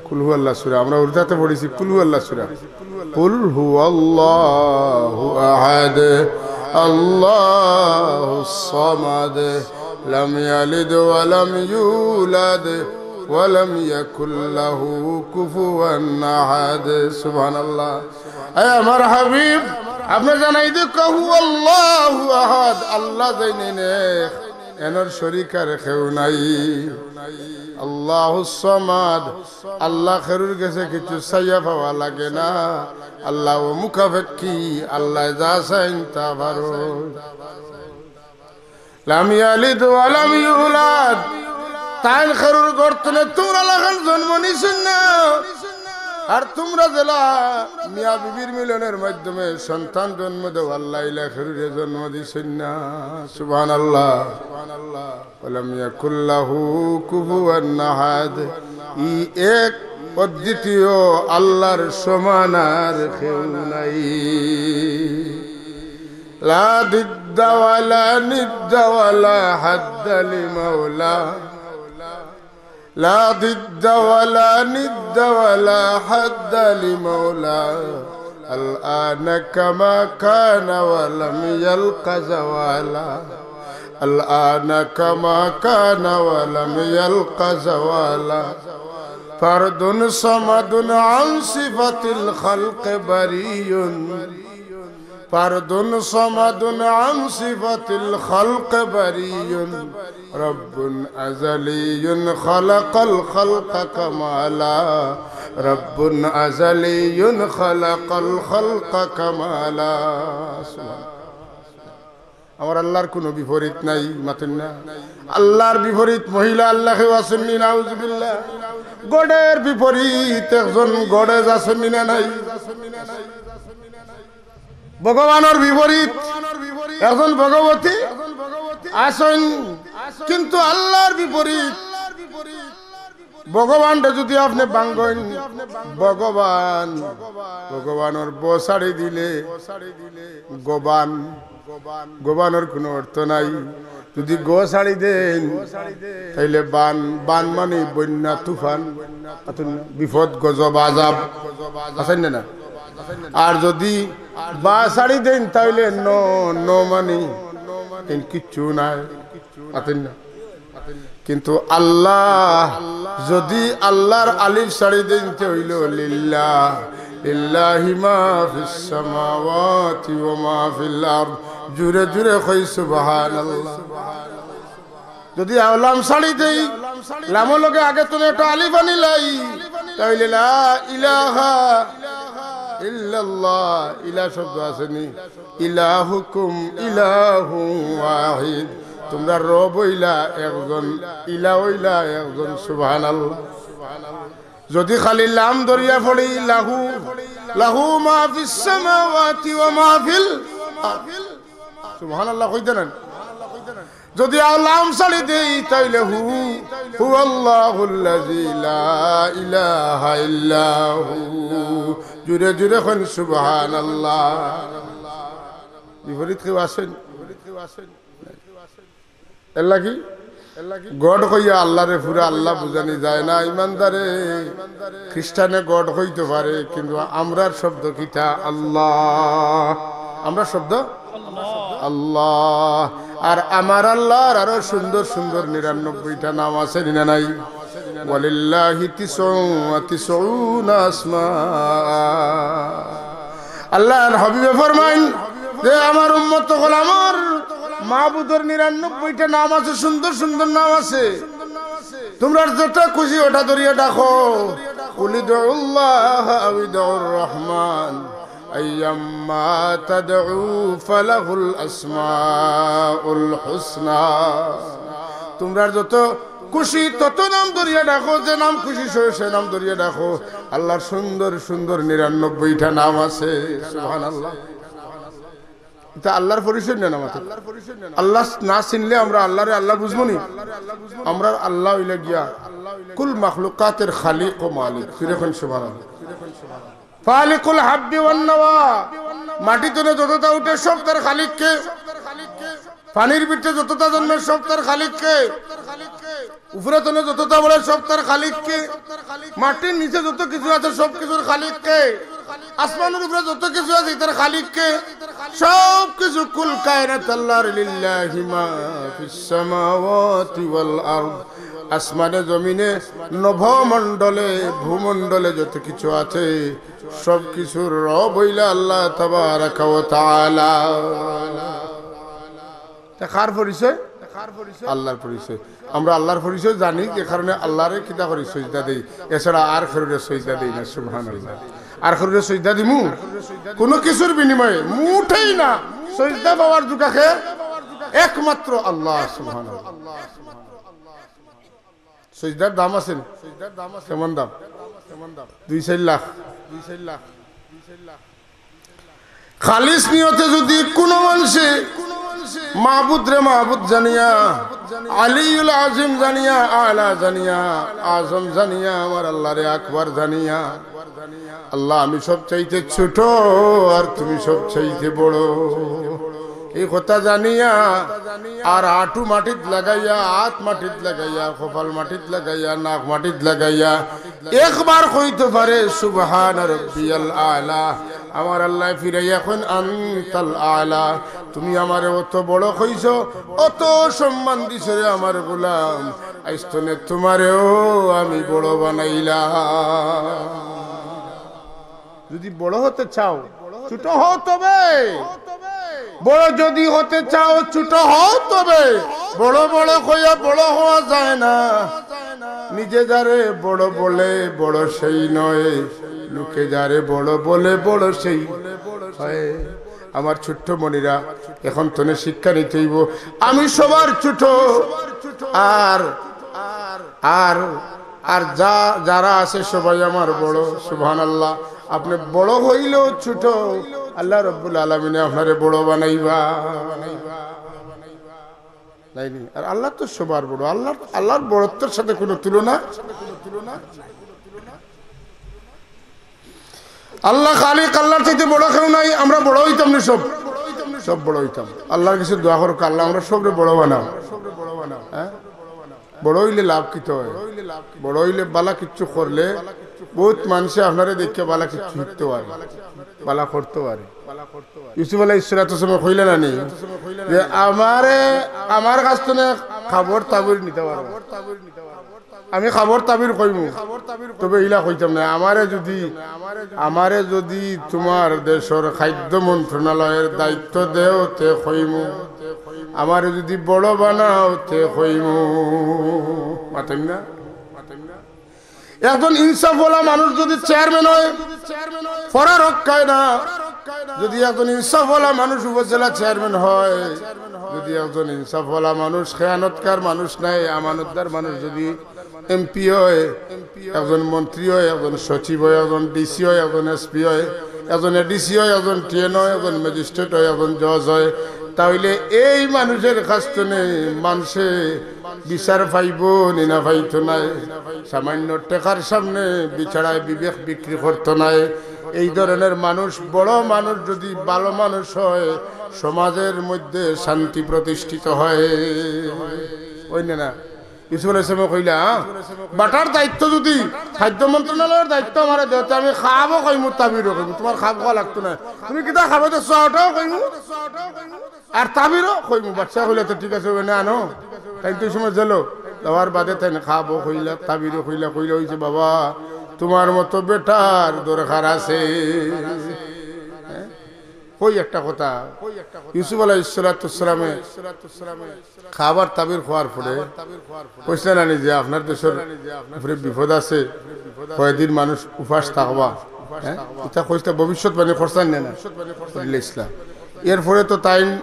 কুল হু আল্লাহ সূরা। আমরা উর্দুতে পড়ছি কুল হু আল্লাহ সূরা। কুল হু আল্লাহু আহাদ, আল্লাহুস সামাদ, লাম ইয়ালিদ ওয়া লাম ইউলাদ, ওয়া লাম ইয়াকুল লাহু কুফুয়ান আহাদ। সুবহানাল্লাহ। এ আমার হাবিব, আপনে জানাই দে, কুল হু আল্লাহু আহাদ, আল্লাহ যেইন এক, এনর শরিক আর কেউ নাই। আল্লাহুস সামাদ, আল্লাহ কেউর গেছে কিছু চাইয়া পাওয়া লাগে না। আল্লাহ অমুখাপেক্ষী, আল্লায় যা চাইন তা পারইন। লাম ইয়ালিদ ওয়া লাম ইউলাদ, তাইন কেউর গর্ত থনে তুমরা লাখান জন্ম নিছইন না। আর তুমরা যেলা মিয়া বিবির মিলনর মাধ্যমে সন্তান জন্ম দেও, আল্লায় ইলা কেউরে জন্ম দিছইন না। সুবহানাল্লাহ। ওয়ালাম ইয়াকুল লাহু কুফুয়ান আহাদ। ই এক অদ্বিতীয় আল্লাহর সমান আর কেউ নাই। লা দিদ্দা ওয়ালা নিদ্দা ওয়ালা হাদ্দা লিমাওলা। لا ضد ولا ند ولا حد لمولاه. الآن كما كان ولم يلق زوالا. الآن كما كان ولم يلق زوالا. فرد صمد عن صفة الخلق بريء. فرد صمد عن صفة الخلق بريء. رب أزلي خلق الخلق كمالا. رب أزلي خلق الخلق كمالا. আমার আল্লাহর কোনো বিপরীত নাই, মাতেন না। আল্লাহর বিপরীত মহিলা আল্লাহ কেউ আছইন নি? নাউজুবিল্লাহ। গডের বিপরীত একজন গডেজ আছইন নি না নাই? ভগবানর বিপরীত একজন ভগবতী আছইন, কিন্তু আল্লাহর বিপরীত। ভগবানরে যুদি আপনে ভাঙ্গইন, ভগবান, ভগবানর ব ছাড়ি দিলে গবান, গবানর কোনো অর্থ নাই। যুদি গ ছাড়ি দেইন, তাইলে বান, বান মানে বন্যা, তুফান, বিপদ, গজব, আযাব, আছইন না? আর যুদি বা ছাড়ি দেইন, তাইলে ন, ন মানে কিচ্ছু নাই, আছইন না? কিন্তু আল্লাহ, যুদি আল্লাহর আলিফ ছাড়ি দেইন, তে অইলো লিল্লাহ, লিল্লাহি মা ফিস সামাওয়াতি ওয়া মা ফিল আরদ। জুরে জুরে কই সুবহানাল্লাহ। যুদি আও লাম ছাড়ি দেই, লামর লগে আগে তুমি একটা আলিফ আনিলাই, তাইলে লা ইলাহা ইল্লাল্লাহ, ইলা শব্দ আছইন নি? ইলাহুকুম ইলাহুন ওয়াহিদ। তুমরার রব অইলা একজন, ইলা অইলা একজন। সুবহানাল্লাহ। যুদি খালি লাম ধরিয়া পড়ি, লাহু, লাহু মা ফিস সামাওয়াতি ওয়া মা ফিল আরদ। সুবহানাল্লাহ কইতা নায়? যুদি আও লাম ছাড়ি দেই, তাইলে হু, হুয়াল্লাহুল্লাযী লা ইলাহা ইল্লা হু। জুরে জুরে কইন সুবহানাল্লাহ। বিপরীত কেউ আছইন? এরলাগি গড কইয়া আল্লাহরে পুরা আল্লাহ বুঝানি যায় না। ইমানদারে, খ্রিস্টানে গড কইতো পারে, কিন্তু আমরার শব্দ কিতা? আল্লাহ। আমরার শব্দ আল্লাহ। আর আমার আল্লাহর আরো সুন্দর সুন্দর নিরানব্বইটা নাম আছে, নি না নাই? ওয়ালিল্লাহি তিসউন ওয়া তিসউনা আসমা। আল্লাহর হাবিবে ফরমাইন যে, আমার উম্মত অকল, আমার মাবুদর নিরানব্বইটা নাম আছে, সুন্দর সুন্দর নাম আছে। তুমরার যেটা খুশি ওটা ধরিয়া ডাকো। কুল ইদউল্লাহ আও ইদউর রহমান, আইয়াম্মা তাদউ ফালাহুল আসমাউল হুসনা। তুমরার যত খুশি তত নাম ধরিয়া ডাকো, যে নাম খুশি সে, সে নাম ধরিয়া ডাকো। আল্লাহর সুন্দর সুন্দর নিরানব্বইটা নাম আছে। সুবহানাল্লাহ। ইটা আল্লাহর পরিচয় না, না মাত্র। আল্লাহ না চিনলে আমরা আল্লাহরে আল্লাহ বুঝবো নি? আমরার আল্লাহ অইলা গিয়া কুল মাখলুকাতের খালিক ও মালিক। জুরে কইন সুবহানাল্লাহ। ফালিকুল হাব্বি ওয়ান নাওয়া। মাটি তনে যততা উঠে সব তার খালিক কে। পানির ভিতরে যততা জন্মে সব তার খালিক কে। উপরে তনে যততা বড় সব তার খালিককে, মাটির নিচে যত কিছু আছে সব কিছুর খালিককে, আসমানের উপরে যত কিছু আছে তার খালিককে, সব কিছু কুল কায়নাত আল্লাহর, লিল্লাহি মা ফিস সামাওয়াতি ওয়াল আরদ। আসমানে জমিনে নভমণ্ডলে ভূমণ্ডলে যত কিছু আছে সব কিছুর রব অইলা আল্লাহ তাবারাকা ওয়া তাআলা। তে কার পরিচয়? আল্লাহর পরিচয়। আমরা আল্লাহর পরিচয় জানি, যে কারণে আল্লাহরে কিতা করি? সইজদা দেই। এছাড়া আর কেউরে সইজদা দেই না। সুবহানাল্লাহ। আর কেউরে সইজদা দিমু? কোনো কিছুর বিনিময়ে মোটেই না। সইজদা পাওয়ার যোগ্য কে? একমাত্র আল্লাহ। সুবহানাল্লাহ। সইজদার দাম আছে নি? কেমন দাম? দুই চাইর লাখ। খালিস নিয়তে যদি কোনো মানষে মাবুদরে মাবুদ জানিয়া, আলিউল আজিম জানিয়া, আলা জানিয়া, আজম জানিয়া, আমার আল্লাহরে আকবার জানিয়া, "আল্লাহ, আমি সব চাইতে ছোট আর তুমি সব চাইতে বড়," এই কথা জানিয়া, আর আটু মাটিত লাগাইয়া, আত মাটিত লাগাইয়া, কপাল মাটিত লাগাইয়া, নাক মাটিত লাগাইয়া, একবার কইতো পারে, "সুবহান রব্বিয়াল আলা।" আমার আল্লাহ ফিরাইয়া কইন, "আনতাল আলা।" তুমি আমারে অত বড় কইছো, অত সম্মান দিছো রে আমার গোলাম, আইজ তনে তোমারেও আমি বড় বানাইলাম। যদি বড় হতে চাও, ছোট হও তবে। বড় যদি হতে চাও, ছোট হও তবে। বড় বড় কইয়া বড় হওয়া যায় না। নিজে যারে বড় বলে, বড় সেই নয়, লোকে যারে বড় বলে, বড় সেই হয়। আমার ছোট্ট মনিরা, এখন তনে শিক্ষা নিতে অইবো। আমি সবার ছোট, আর, আর, আর যা, যারা আছে সবাই আমার বড়। সুবহানাল্লাহ। আপনে বড় হইলেও ছোট, আল্লাহ রব্বুল আলামিনে আপনারে বড় বানাইবা। নাইনি? আর আল্লাহ তো সবার বড়। আল্লাহর, আল্লাহর বড়ত্বর সাথে কোনো তুলনা। আল্লাহ খালিক, আল্লাহর চাইতে বড় কেউ নাই। আমরা বড় হইতাম না সব, সব বড় হইতাম। আল্লাহর কাছে দোয়া করুক, "আল্লাহ, আমরা সবরে বড় বানাও।" হ্যাঁ? বড় হইলে লাভ কিতা হয়? বড় হইলে বালা কিচ্ছু করলে বহুত মানষে আপনারে দেখিয়া বালা কিচ্ছু শিখতে পারে, বালা করতে পারে। ইউসুফ আলাইহিস সালাতু ওয়াস সালামে কইলা না নি যে, "আমারে, আমার কাছ তনে খাবর তাবির নিতা পারবা, আমি খাবর তাবির কইমু, তবে ইলা কইতাম না। আমারে যদি, আমারে যদি তোমার দেশর খাদ্য মন্ত্রণালয়ের দায়িত্ব দেও, তে কইমু, আমারে যদি বড় বানাও, তে কইমু।" মাতেন না? একজন ইনসাফওয়ালা মানুষ যদি চেয়ারম্যান হয়, ফরা রক্ষায় না। যদি একজন ইনসাফওয়ালা মানুষ উপজেলা চেয়ারম্যান হয়, যদি একজন ইনসাফওয়ালা মানুষ, খেয়ানতকার মানুষ নাই, আমানতদার মানুষ যদি এমপি হয়, একজন মন্ত্রী হয়, একজন সচিব হয়, একজন ডিসি হয়, একজন এসপি হয়, একজন এডিসি হয়, একজন টিএন হয়, একজন ম্যাজিস্ট্রেট হয়, একজন জজ হয়, তাহলে এই মানুষের কাছ তনে মানষে বিচার পাইবো নি না পাইতো নায়? সামান্য টেকার সামনে বিচারায় বিবেক বিক্রি করতো নায়। এই ধরনের মানুষ, বড় মানুষ যদি ভালো মানুষ হয়, সমাজের মধ্যে শান্তি প্রতিষ্ঠিত হয়। ওই না, না? ইউসুফ আলাইহিস সালামে কইলা, "বাটার দায়িত্ব যদি, খাদ্য মন্ত্রণালয়ের দায়িত্ব আমারে দেও, তে আমি খাবও কইমু, তাবিরও কইমু, তোমার খাব খাওয়া লাগতো না। তুমি কিতা খাবে তো চাওটাও কইমু।" আর তাবিরও কইমু, বাদশা কইলে তো ঠিক আছে, অইবো না, আনো। তাইন তো ই সময় গেল, যাওয়ার বাদে তাইন খাবও কইলা, তাবিরও কইলা, কইলা, "অইছে বাবা, তোমার মতো বেটার দরকার আছে।" হ্যাঁ? কই একটা কথা, ইউসুফ আলাইহিস সালাতু ওয়াস সালামে খাবার তাবির খাওয়ার পরে কইছিলা না নি যে আপনার দেশর উপরে বিপদ আছে, কয়দিন মানুষ উপাস থাকবা, হ্যাঁ? ইতা কইছিলা, ভবিষ্যৎবাণী করছিলা না, না? করিলাইছিলা। এরপরে তো তাইন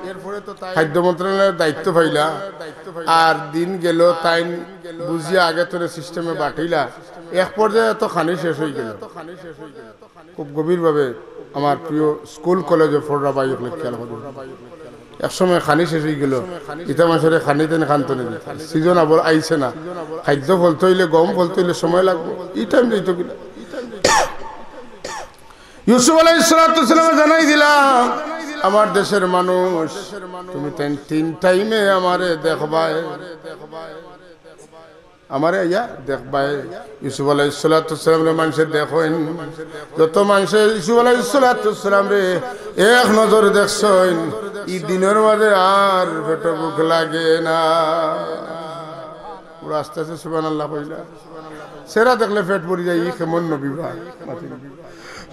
খাদ্য মন্ত্রণালয়ের দায়িত্ব পাইলা, আর দিন গেল, তাইন বুঝিয়া আগে তনে সিস্টেমে বাটিলা, এক পর্যায়ে তো খানি শেষ অই গেল। খুব গভীরভাবে আমার প্রিয় স্কুল কলেজে পড়রা ভাই অকলে খেয়াল করুন। এক সময় খানি শেষ অই গেল, ইতা মানষরে খানি তেন খান্ত নেই, সিজন আবার আইছে না, খাদ্য ফলতে অইলে, গম ফলতে অইলে সময় লাগবো, ই টাইম যাইতো কিনা? ইউসুফ আলাইহিস সালাতু ওয়াস সালামে জানাই দিলা, "আমার দেশর মানুষ, তুমি তাইন তিন টাইমে আমারে দেখবায়।" আমারে আইয়া দেখবায়। ইউসুফ আলাইহিস সালাতু ওয়াস সালামরে মানষে দেখইন, যত মানষে ইউসুফ আলাইহিস সালাতু ওয়াস সালামরে এক নজর দেখছইন, ই দিনর মাঝে আর পেটো ভুক লাগে না। ওরা আস্তে আস্তে সুবহানাল্লাহ কইলা। চেহারা দেখলে পেট ভরি যায়, ই কেমন নবী বা?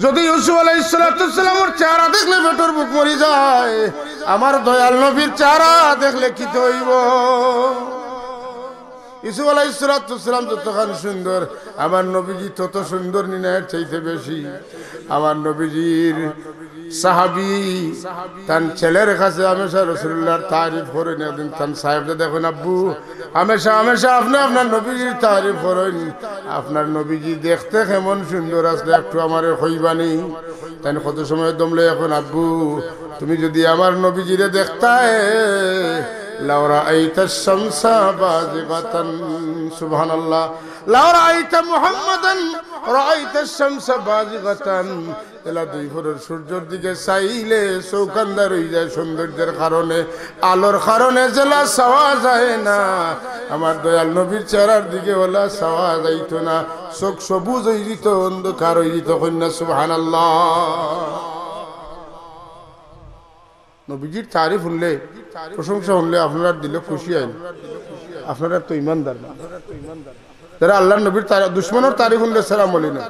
যদি ইউসুফ আলাইহিস সালাতু ওয়াস সালামর চেহারা দেখলে পেটর ভুক মরি যায়, আমার দয়াল নবীর চেহারা দেখলে কিতা অইবো? ইউসুফ আলাইহিস সালাতু ওয়াস সালাম যতখান সুন্দর, আমার নবীজি তত সুন্দর নি না, এর চাইতে বেশি। আমার নবীজির সাহাবী তান ছেলের কাছে হামেশা রাসূলুল্লাহর তারিফ করইন। একদিন তান সাহেবরে দেখইন, "আব্বু, হামেশা হামেশা আপনে আপনার নবীজির তারিফ করইন, আপনার নবীজি দেখতে কেমন সুন্দর আছলা, একটু আমারে কইবানি?" তাইন কত সময় দম লইয়া কইন, "আব্বু, তুমি যদি আমার নবীজিরে দেখতায়, লাউ রাআইতাশ শামসা বাজিগাতান।" সুবহানাল্লাহ। "লাউ রাআইতা মুহাম্মাদান রাআইতাশ শামসা বাজিগাতান।" এলা দুই ফরর সূর্যর দিকে চাইলে চউখ আন্দার অই যায় সৌন্দর্যের কারণে, আলোর কারণে যেলা চাওয়া যায় না, আমার দয়াল নবীর চেহারার দিকে ওলা চাওয়া যাইতো না। চউখ সবুজ অই যিতো, অন্ধকার অই যিতো। কইন না সুবহানাল্লাহ। নবীজির তারিফ হুনলে, প্রশংসা হুনলে আপনারার দিলো খুশি অয় নি? আপনারা তো ইমানদার না। যারা আল্লাহর নবীর তারি-, দুশমনর তারিফ হুনলে সেরা মলি না,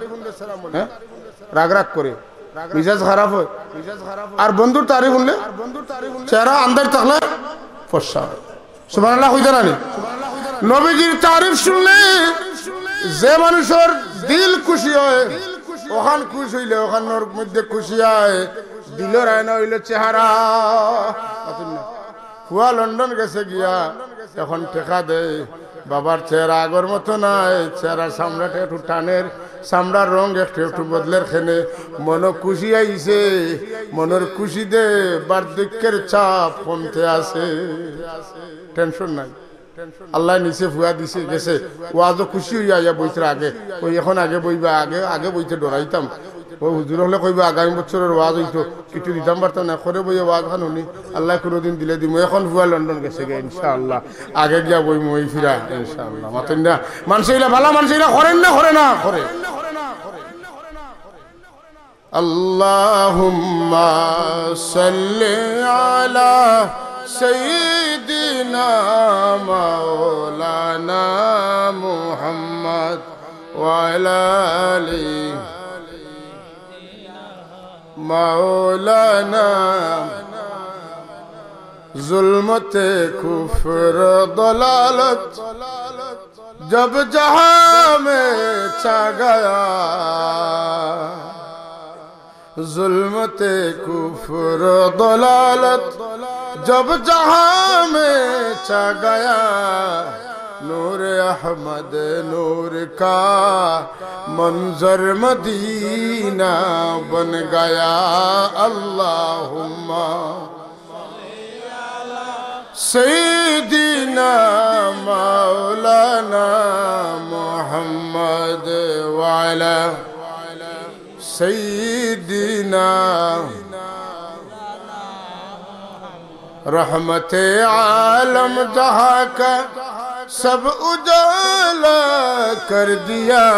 হ্যাঁ, রাগ রাগ করে, মিজাজ খারাপ অয়। আর বন্ধুর তারিফ হুনলে চেহারা আন্দার থাকলে ফর্সা অয়। সুবহানাল্লাহ কইতা না নি? নবীজির তারিফ হুনলে যে মানুষর দিল খুশি অয়, অখান খুশ অইলে অখানর মধ্যে খুশি অয়, দিলর আয়না অইলো চেহারা। মাতইন না। ফুয়া লন্ডন গেছে গিয়া, এখন টেকা দেয়, বাবার চেহারা আগর মতো নাই, চেহারার চামড়াটা একটু টানের, চামড়ার রং একটু একটু বদলের খেনে, মনো খুশি আইছে, মনর খুশিতে বার্ধক্যের চাপ কমতে আছে, টেনশন নাই। আল্লায় নিচে ফুয়া দিছে, গেছে, ওয়াজো খুশি অইয়া আইয়া বইতরা আগে, কই এখন আগে বইবা, আগে, আগে বইতে ডরাইতাম। ও হুজুর অকলে কইবা, "আগামী বছরর ওয়াজ অইতো, কিছু দিতাম পারতাম না, করে বইয়া ওয়াজ খান হুনি, আল্লায় কুনুদিন দিলে দিমু।" এখন ফুয়া লন্ডন গেছে গে, ইনশাআল্লাহ, আগে গিয়া বইমু অউ ফিরা, ইনশাআল্লাহ। মাতইন না, মানষে ইলা ভালা, মানষে ইলা করইন না, করে না, করে। اللهم صل على سيدنا مولانا محمد وعلى آل مولانا। ظلمت کفر و ضلالت جب جہاں میں چھا گیا، ظلمت کفر و ضلالت جب جہاں میں چھا گیا، نور احمد نور کا منظر مدینہ بن گیا۔ اللہم سیدنا مولانا محمد وعلی سیدنا۔ رحمت عالم جہاں کا سب اجالا کر دیا،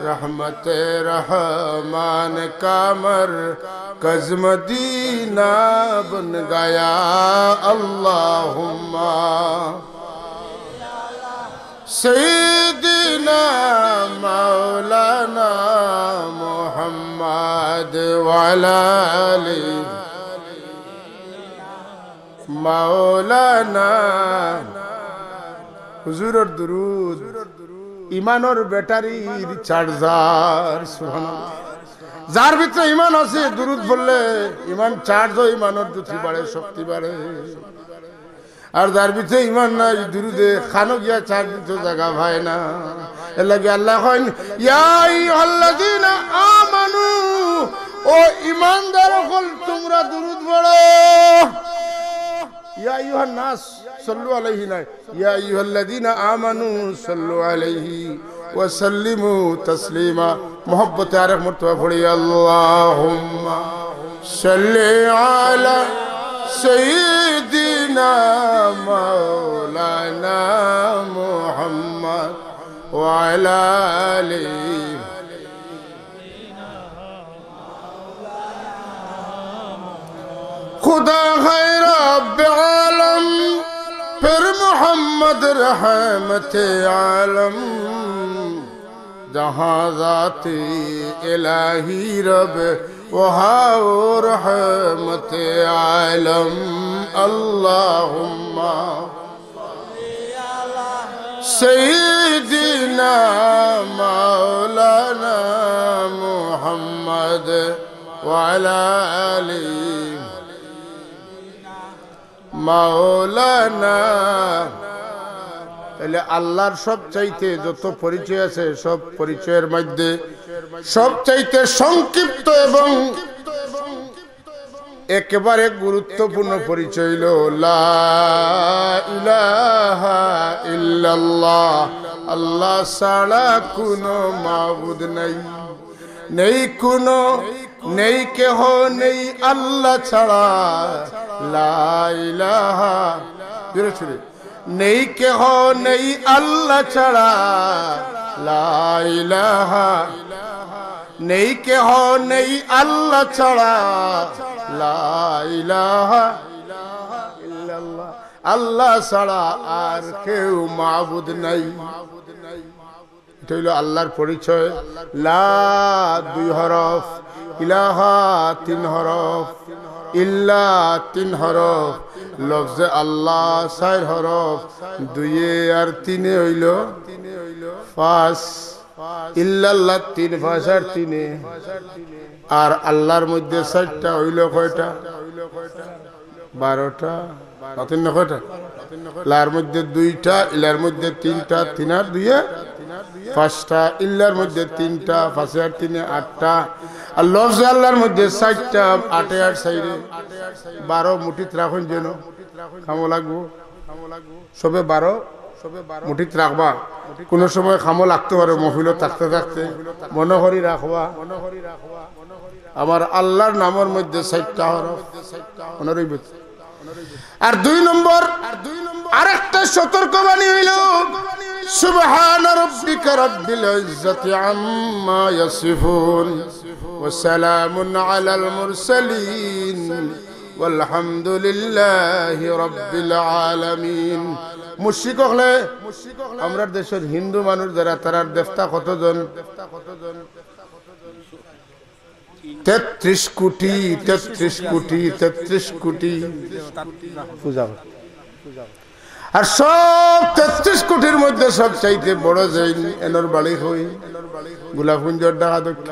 رحمت رحمان کا مرکز مدینہ بن گیا۔ اللہم سیدنا مولانا محمد وعلی آل مولانا۔ হুজুরর দুরুদ ইমানর ব্যাটারির চার্জার। সুবহানাল্লাহ। যার ভিতরে ইমান আছে, দুরুদ পড়লে ইমান চার্জ অয়, ইমানর জ্যোতি বাড়ে, শক্তি বাড়ে। আর যার ভিতরে ইমান নাই, দুরুদে খানো গিয়া চার্জ দিতো জাগা পায় না। এর লাগি আল্লায় কইন, "ইয়া আইয়ুহাল্লাযীনা আমানু", ও ইমানদার অকল, তুমরা দুরুদ পড়ো। ইয়া আইয়ুহান নাস, সাল্লু আলাইহি নায়, ইয়া আইয়ুহাল্লাযীনা আমানু সাল্লু আলাইহি ওয়া সাল্লিমু তাসলিমা। মহব্বতে আরেক মর্তবা পড়ি, আল্লাহুম্মা সাল্লি আলা সাইয়্যিদিনা مولانا محمد وعلى آله. خدا ہے رب عالم، پھر محمد رحمت عالم، جہاں ذات الہی رب، وہاں وہ رحمت عالم۔ اللہم سیدنا مولانا محمد وعلی آلہ مولانا। তাহলে আল্লাহর সবচাইতে যত পরিচয় আছে, সব পরিচয়ের মধ্যে সবচাইতে সংক্ষিপ্ত এবং একেবারে গুরুত্বপূর্ণ পরিচয় হইল লা ইলাহা ইল্লাল্লাহ, আল্লাহ ছাড়া কোনো মাবুদ নাই, নেই কোনো, নেই কেহ, নেই আল্লাহ ছাড়া। লা ইলাহা, জোরে সুরে, নেই কেহ, নেই আল্লাহ ছাড়া। লা ইলাহা, নেই কেহ, নেই আল্লাহ ছাড়া। লা ইলাহা ইল্লাল্লাহ, আল্লাহ ছাড়া আর কেউ মাবুদ নাই। এটা হইল আল্লাহর পরিচয়। লা দুই হরফ, ইলাহা তিন হরফ, ইল্লা তিন হরফ, লফজে আল্লাহ চাইর হরফ, দুইয়ে আর তিনে হইল পাঁচ। ইল্লাল্লাহ তিন, পাঁচ আর তিনে। আর আল্লাহর মধ্যে চাইরটা হইল কয়টা? বারোটা। মাতেন না কয়টা? লার মধ্যে দুইটা, ইলার মধ্যে তিনটা, তিন আর দুইয়ে পাঁচটা, ইল্লার মধ্যে তিনটা, পাঁচে আর তিনে আটটা, আর লফজে আল্লাহর মধ্যে চাইরটা, আটে আর চাইরে বারো, মুঠিত রাখইন যেন, কামো লাগবো। সবে বারো মুঠিত রাখবা। কোনো সময় কামো লাগতে পারে, মহফিলো থাকতে থাকতে মনো করি রাখবা। আমার আল্লাহর নামর মধ্যে চাইরটা হরফ, মনো রইবো। আর দুই নম্বর, আরেকটা সতর্কবাণী হইল, সুবহান রাব্বিকা রাব্বিল ইজ্জাতি আম্মা ইয়াসিফুন, ওয়া সালামুন আলাল মুরসালিন, ওয়ালহামদুলিল্লাহি রাব্বিল আলামিন। মুশরিক অকলে, আমরার দেশর হিন্দু মানুষ যারা, তারার দেবতা কতজন? তেত্রিশ কোটি, তেত্রিশ কোটি, তেত্রিশ কোটি পূজা করে। আর সব তেত্রিশ কোটির মধ্যে সবচাইতে বড় যেইন, এনর বাড়ি কই? গোলাপগঞ্জর ঢাকা দক্ষিণ।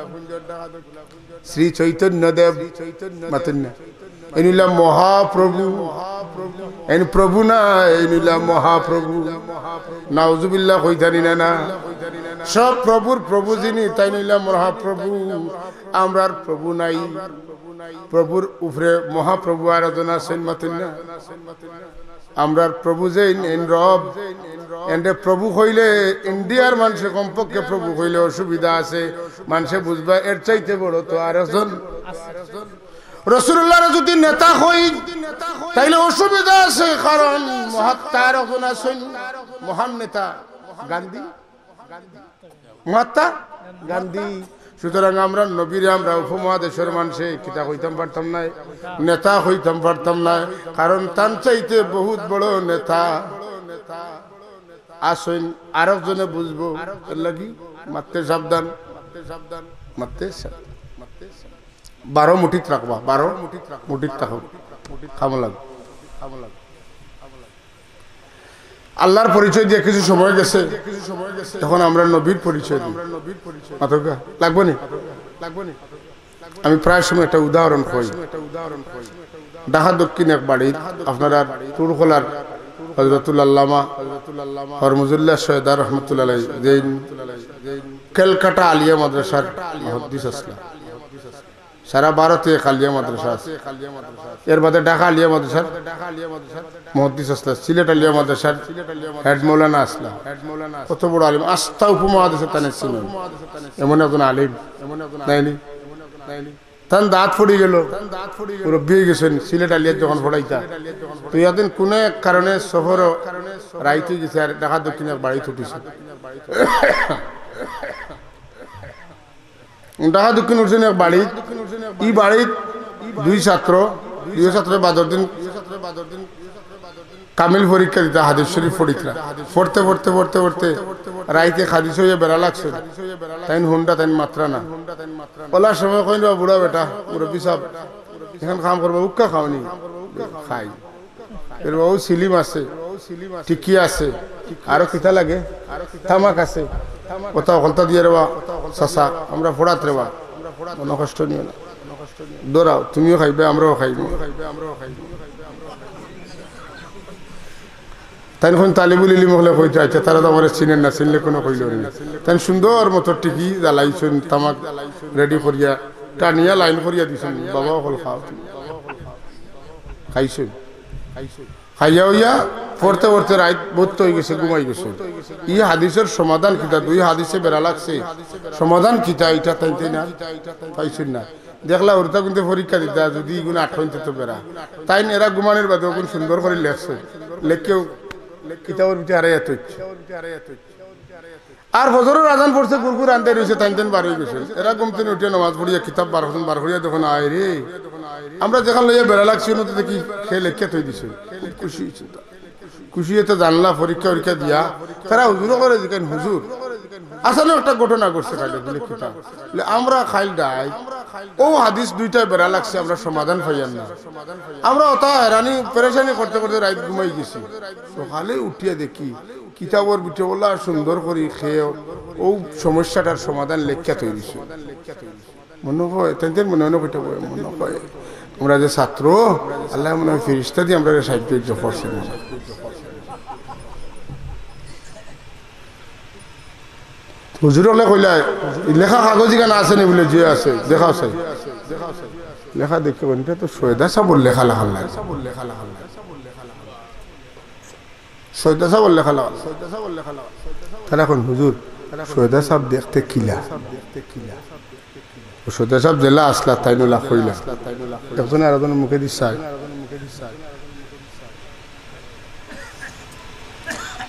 শ্রী চৈতন্য দেব, মাতেন না? এইন অইলা মহাপ্রভু। এইন প্রভু না, এইন অইলা মহাপ্রভু। নাউজুবিল্লাহ কইতানি না, না। সব প্রভুর প্রভু যিনি, তাইন অইলা মহাপ্রভু। আমরার প্রভু নাই। প্রভুর উপরে মহাপ্রভু আরো জন আছইন, মাতেন না? আমরার প্রভু যেইন, এইন রব। এনরে প্রভু কইলে, ইন্ডিয়ার মানষে কমপক্ষে প্রভু কইলে অসুবিধা আছে। মানষে বুঝবা এর চাইতে বড় তো আরেকজন। রসুলুল্লাহরে যদি নেতা কই, তাইলে অসুবিধা আছে, কারণ মহাত্মা আরেকজন আছইন, মহান নেতা গান্ধী। মহাত্মা গান্ধী। সুতরাং আমরার নবীরে আমরা উপমহাদেশর মানষে কিতা কইতাম পারতাম নায়, নেতা কইতাম পারতাম নায়, কারণ তান চাইতে বহুত বড় নেতা আছইন, আরেকজনে বুঝবো। এর লাগি মাততে সাবধান, মাততে সাবধান। বারো মুঠিত রাখবা, বারো মুঠিত রাখো, কামো লাগবো। আল্লাহর পরিচয় দিয়া কিছু সময় গেছে, এখন আমরা নবীর পরিচয় দিই। মাতউক্কা, লাগবো নি? আমি প্রায় সময় একটা উদাহরণ কই। ঢাকা দক্ষিণ এক বাড়িত আপনারা তুরখোলার হযরতুল আল্লামা হরমুজুল্লাহ সৈয়দা রহমতুল্লাহ আলাইহি, যেইন ক্যালকাটা আলিয়া মাদ্রাসার মুহাদ্দিস আছলা। সারা ভারতে এক আলিয়া মাদ্রাসা আছে। এর বাদে ঢাকা আলিয়া মাদ্রাসার মুহাদ্দিস আছলা, সিলেট আলিয়া মাদ্রাসার হেড মৌলানা আছলা। কত বড় আলিম, আস্তা উপমহাদেশে তানে চিনইন, এমন একজন আলিম। নাইনি? তান দাঁত পড়ি গেল, মুরব্বি অই গেছইন, সিলেট আলিয়াত যখন পড়াইতা, তো একদিন কুনু এক কারণে সফরো রাইত অই গেছে, আর ঢাকা দক্ষিণ এক বাড়িত উঠিছইন। ঢাকা দক্ষিণ উঠছইন এক বাড়িত, ই বাড়িত দুই ছাত্র, দুই ছাত্র বাদর দিন কামিল পরীক্ষা দিতা, হাদিস শরীফ পড়িতরা। পড়তে পড়তে পড়তে পড়তে রাইতে খাদিস অইয়া বেড়া লাগছে। তাইন হুন্ডা, তাইন মাতরা না। অলার সময় কইন, "বা বুড়া বেটা, মুরব্বি সাব, এখন কাম করবা, হুক্কা খাওনি?" "খাই।" এর বাবু সিলিম আছে, টিকি আছে, আরো কিতা লাগে? তামাক আছে। কথা হকলতা দিয়া রেবা, চাচা, আমরা ফোড়াত রেবা, মনো কষ্ট নিও না। ধরাও, তুমিও খাইবে, আমরাও খাইব। তাইন অখন তালিবুল ইলিম অকলে কইতা, "আচ্ছা, তারা তো আমারে চিনইন না, চিনলে কুনু কইলো নি।" তাইন সুন্দর মতো টিকি জ্বালাইছইন, তামাক রেডি করিয়া, টানিয়া লাইন করিয়া দিছইন, "বাবা অকল খাও তুমি।" খাইছইন। খাইয়া অইয়া পড়তে পড়তে রাইত বউত অই গেছে, ঘুমাই গেছে। ই হাদিসর সমাধান কিতা? দুই হাদিসে বেড়া লাগছে, সমাধান কিতা? ইটা তাইন তাইন আর পাইছইন না। দেখলা, অরতা কিন্তু পরীক্ষা দিতা, যুদি ইগুন আটকইন তে তো বেড়া। তাইন এরা ঘুমানির বাদে অগুন সুন্দর করি লেখছইন। লেখকেও কিতাবর ভিতরে হারাইয়া থইছে। আর ফজরর আজান পড়ছে, গুড়গুড় আন্দাইর অইছে, তাইন তাইন বার অই গেছইন। এরা ঘুম থনে উঠিয়া নামাজ পড়িয়া কিতাব বার করছইন, বার করিয়া দেখইন, আয় রে, আমরা যেখান লইয়া বেড়া লাগছি, অনো তো দেখি হে লেখিয়া থই দিছইন। খুব খুশি অইছইন তারা। খুশি অইতে জানলা পরীক্ষা উরীক্ষা দিয়া, তারা হুজুর অকলরে জিকাইন, "হুজুর, আসানো একটা ঘটনা ঘটছে কাইল।" বলে, "কিতা?" বলে, "আমরা খাইল ডাই, অউ হাদিস দুইটায় বেড়া লাগছে, আমরা সমাধান পাইয়ার না। আমরা অতা হেরানি পেরেশানি করতে করতে রাইত ঘুমাই গেছি, সকালে উঠিয়া দেখি কিতাবর ভিতরে অলা সুন্দর করি খেয়ে অউ সমস্যাটার সমাধান লেখিয়া থই দিছে।" মনো কয়, তাইন তাইন মনে মনে কইতা কয়, মনো কয়, আমরা যে ছাত্র, আল্লায় মনে অয় ফিরিস্তা দি আমরারে সাহায্য করছে মনে অয়। হুজুর অকলে কইলা, "ই লেখা কাগজ ইখান আছে নি?" বলে, "জি আছে।" "দেখাও চাই।" লেখা দেখি, "ইটা তো সৈয়দা সাবর লেখা লাখান লাগে।" সৈয়দা সাবর লেখা লাখান। তারা কইন, "হুজুর, সৈয়দা সাব দেখতে কিলা?" অউ সৈয়দা সাব যেলা আছলা, তাইন অলা কইলা। একজনে আরোজনর মুখেদি চায়।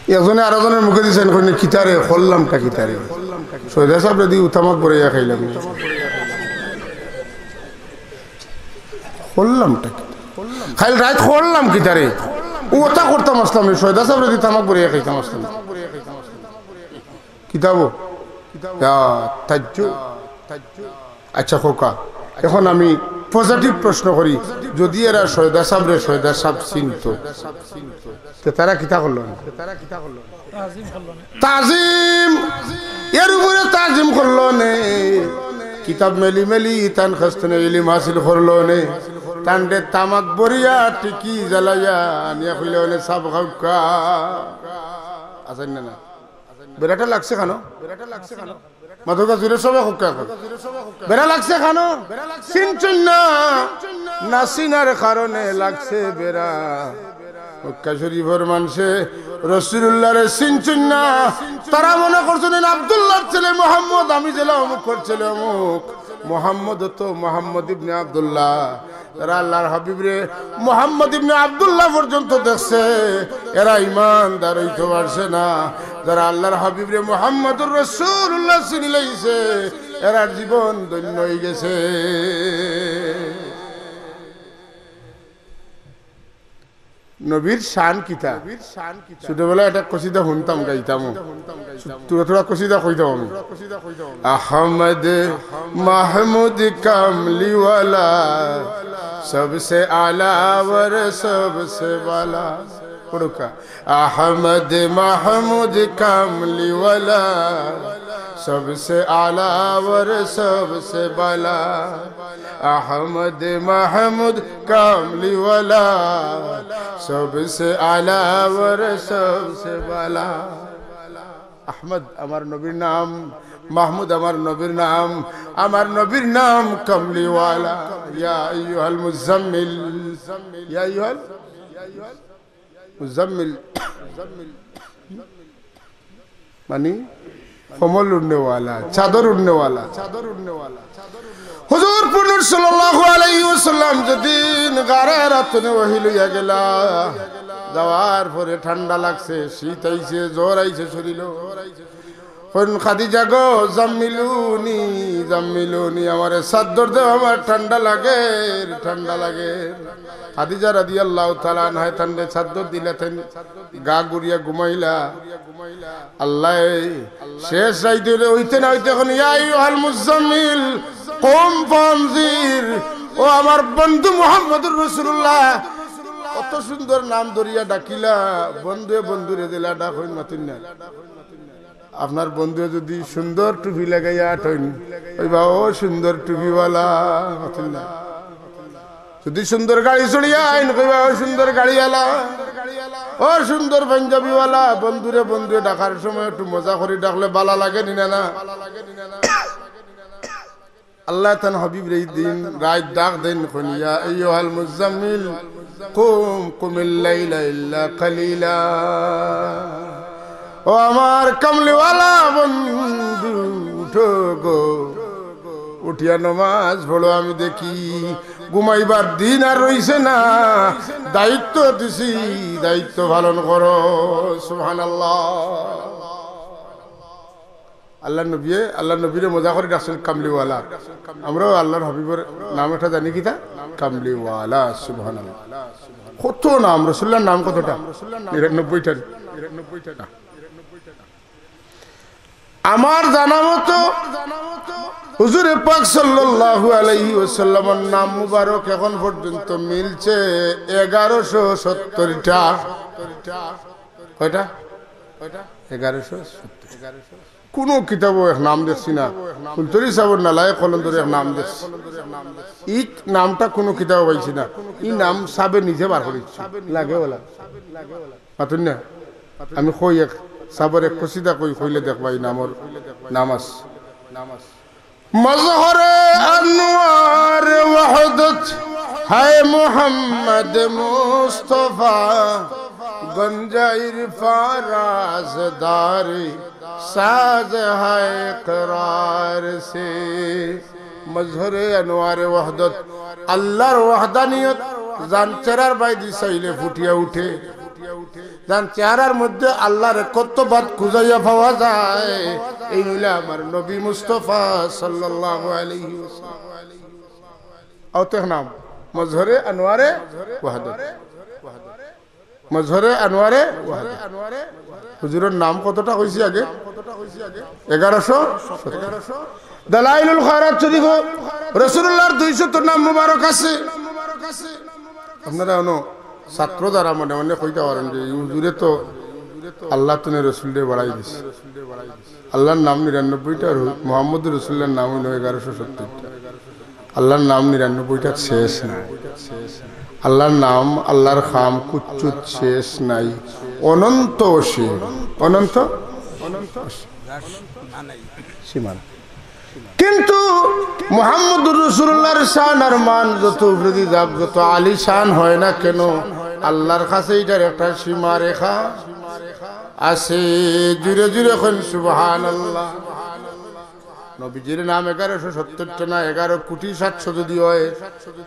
একজনে আরোজনর মুখেদি চাইন, কইন, "কিতারে, করলামটা কিতারে? সৈয়দা সাবরে দি তামাক ভরাইয়া খাইলাম। করলামটা কি? কাইল রাইত করলাম কিতারে? অউ অতা করতাম আছলাম, সৈয়দা সাবরে দি তামাক ভরাইয়া খাইতাম আছলাম।" কিতাবো? ইয়া, তাজ্জু। আচ্ছা খোকা, এখন আমি পজিটিভ প্রশ্ন করি, যুদি এরা সৈয়দা সাবরে সৈয়দা সাব চিনতো, তে তারা কিতা করলো নে? তাজিম করলো নে। তাজিম, এর উপরে তাজিম করলো নে। কিতাব মেলি মেলি তান কাছ থনে ইলিম হাসিল করলো নে। তানরে তামাক ভরিয়া টিকি জ্বালাইয়া আনিয়া কইলা অনে, "সাব খাউক্কা।" আছইন না, না? বেড়াটা লাগছে কেন? মাতউক্কা জুরে সবে কউক্কা। বেড়া লাগছে কেন? চিনছইন না, না চিনার কারণে লাগছে বেড়া। মক্কা শরীফর মানষে রাসুলুল্লাহরে চিনছইন না। তারা মনে করছইন, "ইন আব্দুল্লাহর ছেলে মোহাম্মদ, আমি যেলা অমুকর ছেলে অমুক।" মোহাম্মদ তো মোহাম্মদ ইবনে আব্দুল্লাহ। যারা আল্লাহর হাবিবরে মোহাম্মদ ইবনে আব্দুল্লাহ পর্যন্ত দেখছে, এরা ইমানদার অইতো পারছে না। যারা আল্লাহর হাবিবরে মোহাম্মদুর রাসুলুল্লাহ চিনিলাইছে, এরার জীবন ধন্য অইগেছে। নবীর শান কিতা? ছোটবেলায় একটা কসিদা হুনতাম, গাইতামও। থুড়া থুড়া কসিদা কইতাম আমি। আহমদ মাহমুদ কামলিওয়ালা, সবসে আলা অর সবসে বালা। পড়ুক্কা। আহমদ মাহমুদ কামলিওয়ালা, সবসে আলা অর সবসে বালা। আহমদ মাহমুদ কামলিওয়ালা, সবসে আলা অর সবসে বালা। আহমদ আমার নবীর নাম, মাহমুদ আমার নবীর নাম, আমার নবীর নাম কামলিওয়ালা। ইয়া আইয়ুহাল মুজাম্মিল, ইয়া আইয়ুহাল মুজাম্মিল। মানে, কম্বল উড়নেওয়ালা, চাদর উড়নেওয়ালা। হুজুর পুরনুর সাল্লাল্লাহু আলাইহি ওয়াসাল্লাম যেদিন গারে হিরা তনে ওহী লইয়া গেলা, যাওয়ার পরে ঠান্ডা লাগছে, শীত আইছে, জ্বর আইছে শরীলো। কইন, "খাদিজা গো, জাম্মিলুনি, জাম্মিলুনি, আমারে চাদর দেও, আমার ঠান্ডা লাগের, ঠান্ডা লাগের।" খাদিজা রাদিয়াল্লাহু তাআলা আনহায় তানরে চাদর দিলা, তাইন গা ঘুরিয়া ঘুমাইলা। আল্লায় শেষ রাইত অইতে না অইতে কইন, "ইয়া আইয়ুহাল মুজাম্মিল, কুম ফানজির।" ও আমার বন্ধু মুহাম্মদুর রাসূলুল্লাহ, অত সুন্দর নাম ধরিয়া ডাকিলা, বন্ধুয়ে বন্ধুরে দিলা ডাক, অইন মাতিন না। আপনার বন্ধুয়ে যুদি সুন্দর টুপি লাগাইয়া আটইন, কইবা, "ও সুন্দর টুপিওয়ালা", মাতিন না। যুদি সুন্দর গাড়ি চড়িয়া আইন, কইবা, "ও সুন্দর গাড়িওয়ালা, ও সুন্দর পাঞ্জাবিওয়ালা।" বন্ধুরে বন্ধুয়ে ডাকার সময় একটু মজা করি ডাকলে বালা লাগে নি না, না? আল্লায় তান হাবিবরে ই দিন রাইত ডাক দেইন, কইন, "ইয়া আইয়ুহাল মুজাম্মিল, কুম, কুমিল লাইলা ইল্লা কালিলা।" ও আমার কামলিওয়ালা বন্ধু, উঠো গো, উঠিয়া নমাজ পড়ো। আমি দেখি ঘুমাইবার দিন আর রইছে না, দায়িত্ব দিছি, দায়িত্ব পালন করো। সুবহানাল্লাহ। আল্লার নবীয়ে, আল্লার নবীরে মজা করি ডাকছইন কামলিওয়ালা। আমরাও আল্লার হাবিবর নাম একটা জানি কিতা? কামলিওয়ালা। সুবহানাল্লাহ। কত নাম, রাসুলুল্লাহর নাম কতটা? নিরানব্বইটা। আমার জানা মতো হুজুরে পাক সাল্লাল্লাহু আলাইহি ওয়াসাল্লামর নাম মুবারক এখন পর্যন্ত মিলছে এগারোশো সত্তরটা। কয়টা? এগারোশো সত্তর। কুনু কিতাবো এক নাম দেখছি না। ফুলতলি সাবর নালায়েক কলম ধরে এক নাম দেখছি। ই নামটা কুনু কিতাবো পাইছি না। ই নাম সাবে নিজে বার করিছে। লাগে ওলা। মাতুন না? আমি কই এক সাবর এক কসিদা কই, কইলে দেখবা ই নামর নাম আছে। মজহরে আনোয়ার ওয়াহদত হায় মোহাম্মদ মুস্তফা, গঞ্জাইর ফারাজদারি সাজ হায় করার সে। মজহরে আনোয়ারে ওয়াহদত, আল্লাহর ওয়াহদানিয়ত, যান চেহারার বাইদি চাইলে ফুটিয়া উঠে। যান চেহারার মধ্যে আল্লাহর একত্ববাদ খুঁজাইয়া পাওয়া যায়, এই অইলা আমার নবী মুস্তফা সাল্লাল্লাহু আলাইহি ওয়াসাল্লাম। অত এক নাম, মজহরে আনোয়ারে ওয়াহদত। মজহরে আনোয়ারে ওয়াহদত। হুজুরর নাম কতটা কইছি আগে? এগারোশো। দালাইলুল খয়রাত শরীফো রাসুলুল্লাহর দুইশত নাম মুবারক আছে। আপনারা অনো ছাত্র যারা মনে মনে কইতা পারইন যে ই হুজুরে তো আল্লাহ তনে রসুলরে বাড়াই দিছে। আল্লাহর নাম নিরানব্বইটা আর মোহাম্মদুর রসুলুল্লাহর নাম অইলো এগারোশো সত্তরটা। আল্লাহর নাম নিরানব্বইটা শেষ নাই। আল্লাহর নাম, আল্লাহর কাম কুচ্ছুত শেষ নাই, অনন্ত অসীম, অনন্ত অসীম। সীমা নাই। কিন্তু মুহাম্মদুর রাসুলুল্লাহর শান আর মান যত উপরেদি যাউক, যত আলী শান হয় না কেন, আল্লাহর কাছে ইটার একটা সীমারেখা আছে। জুরে জুরে কইন সুবহানাল্লাহ। নবীজির নাম এগারোশো সত্তরটা না, এগারো কোটি সাতশো যদি হয়,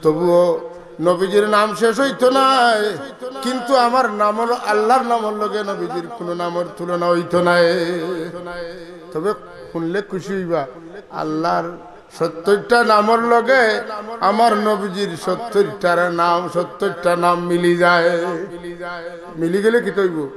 তবুও নবীজির নাম শেষ অইতো নায়। কিন্তু আমার নামর, আল্লাহর নামর লগে নবীজির কুনু নামর তুলনা অইতো নায়। তবে হুনলে খুশি অইবা, আল্লাহর সত্তরটা নামর লগে আমার নবীজির সত্তরটা নাম, সত্তরটা নাম মিলি যায়। মিলি গেলে কিতা অইবো?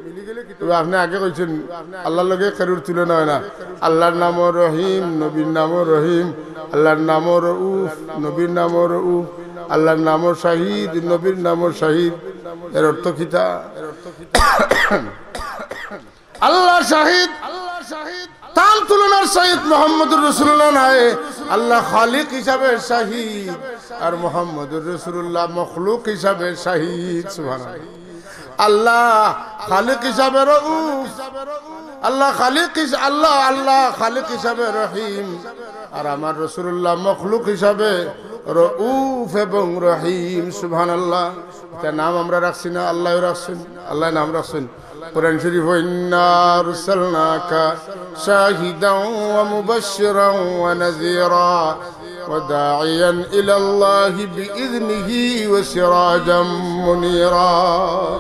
তবে আপনে আগে কইছইন, আল্লাহর লগে কেউর তুলনা হয় না। আল্লাহর নামও রহিম, নবীর নামও রহিম। আল্লাহর নামও রউফ, নবীর নামও রউফ। আল্লাহর নামও শাহিদ, নবীর নামও শাহিদ। এর অর্থ কিতা? আল্লাহ শাহিদ, তান তুলনার শাহিদ মুহাম্মদুর রাসুলুল্লাহ নাই। আল্লাহ খালিক হিসাবে শাহিদ, আর মুহাম্মদুর রাসুলুল্লাহ মখলুক হিসাবে শাহিদ। সুবহানাল্লাহ। আল্লাহ খালিক হিসাবে রউফ, আল্লাহ খালিক হিস-, আল্লাহ, আল্লাহ খালিক হিসাবে রহিম, আর আমার রাসুলুল্লাহ মখলুক হিসাবে রউফ এবং রহিম। সুবহানাল্লাহ। ইটা নাম আমরা রাখছি না, আল্লাহ রাখছইন। আল্লাহ নাম রাখছইন। কোরআন শরীফ, "ইন্না আরসালনাকা শাহিদাও ওয়া মুবাশশিরাও ওয়া নাযীরা ওয়া দাঈয়ান ইলাল্লাহি বিইযনিহি ওয়া সিরাজাম মুনীরা।"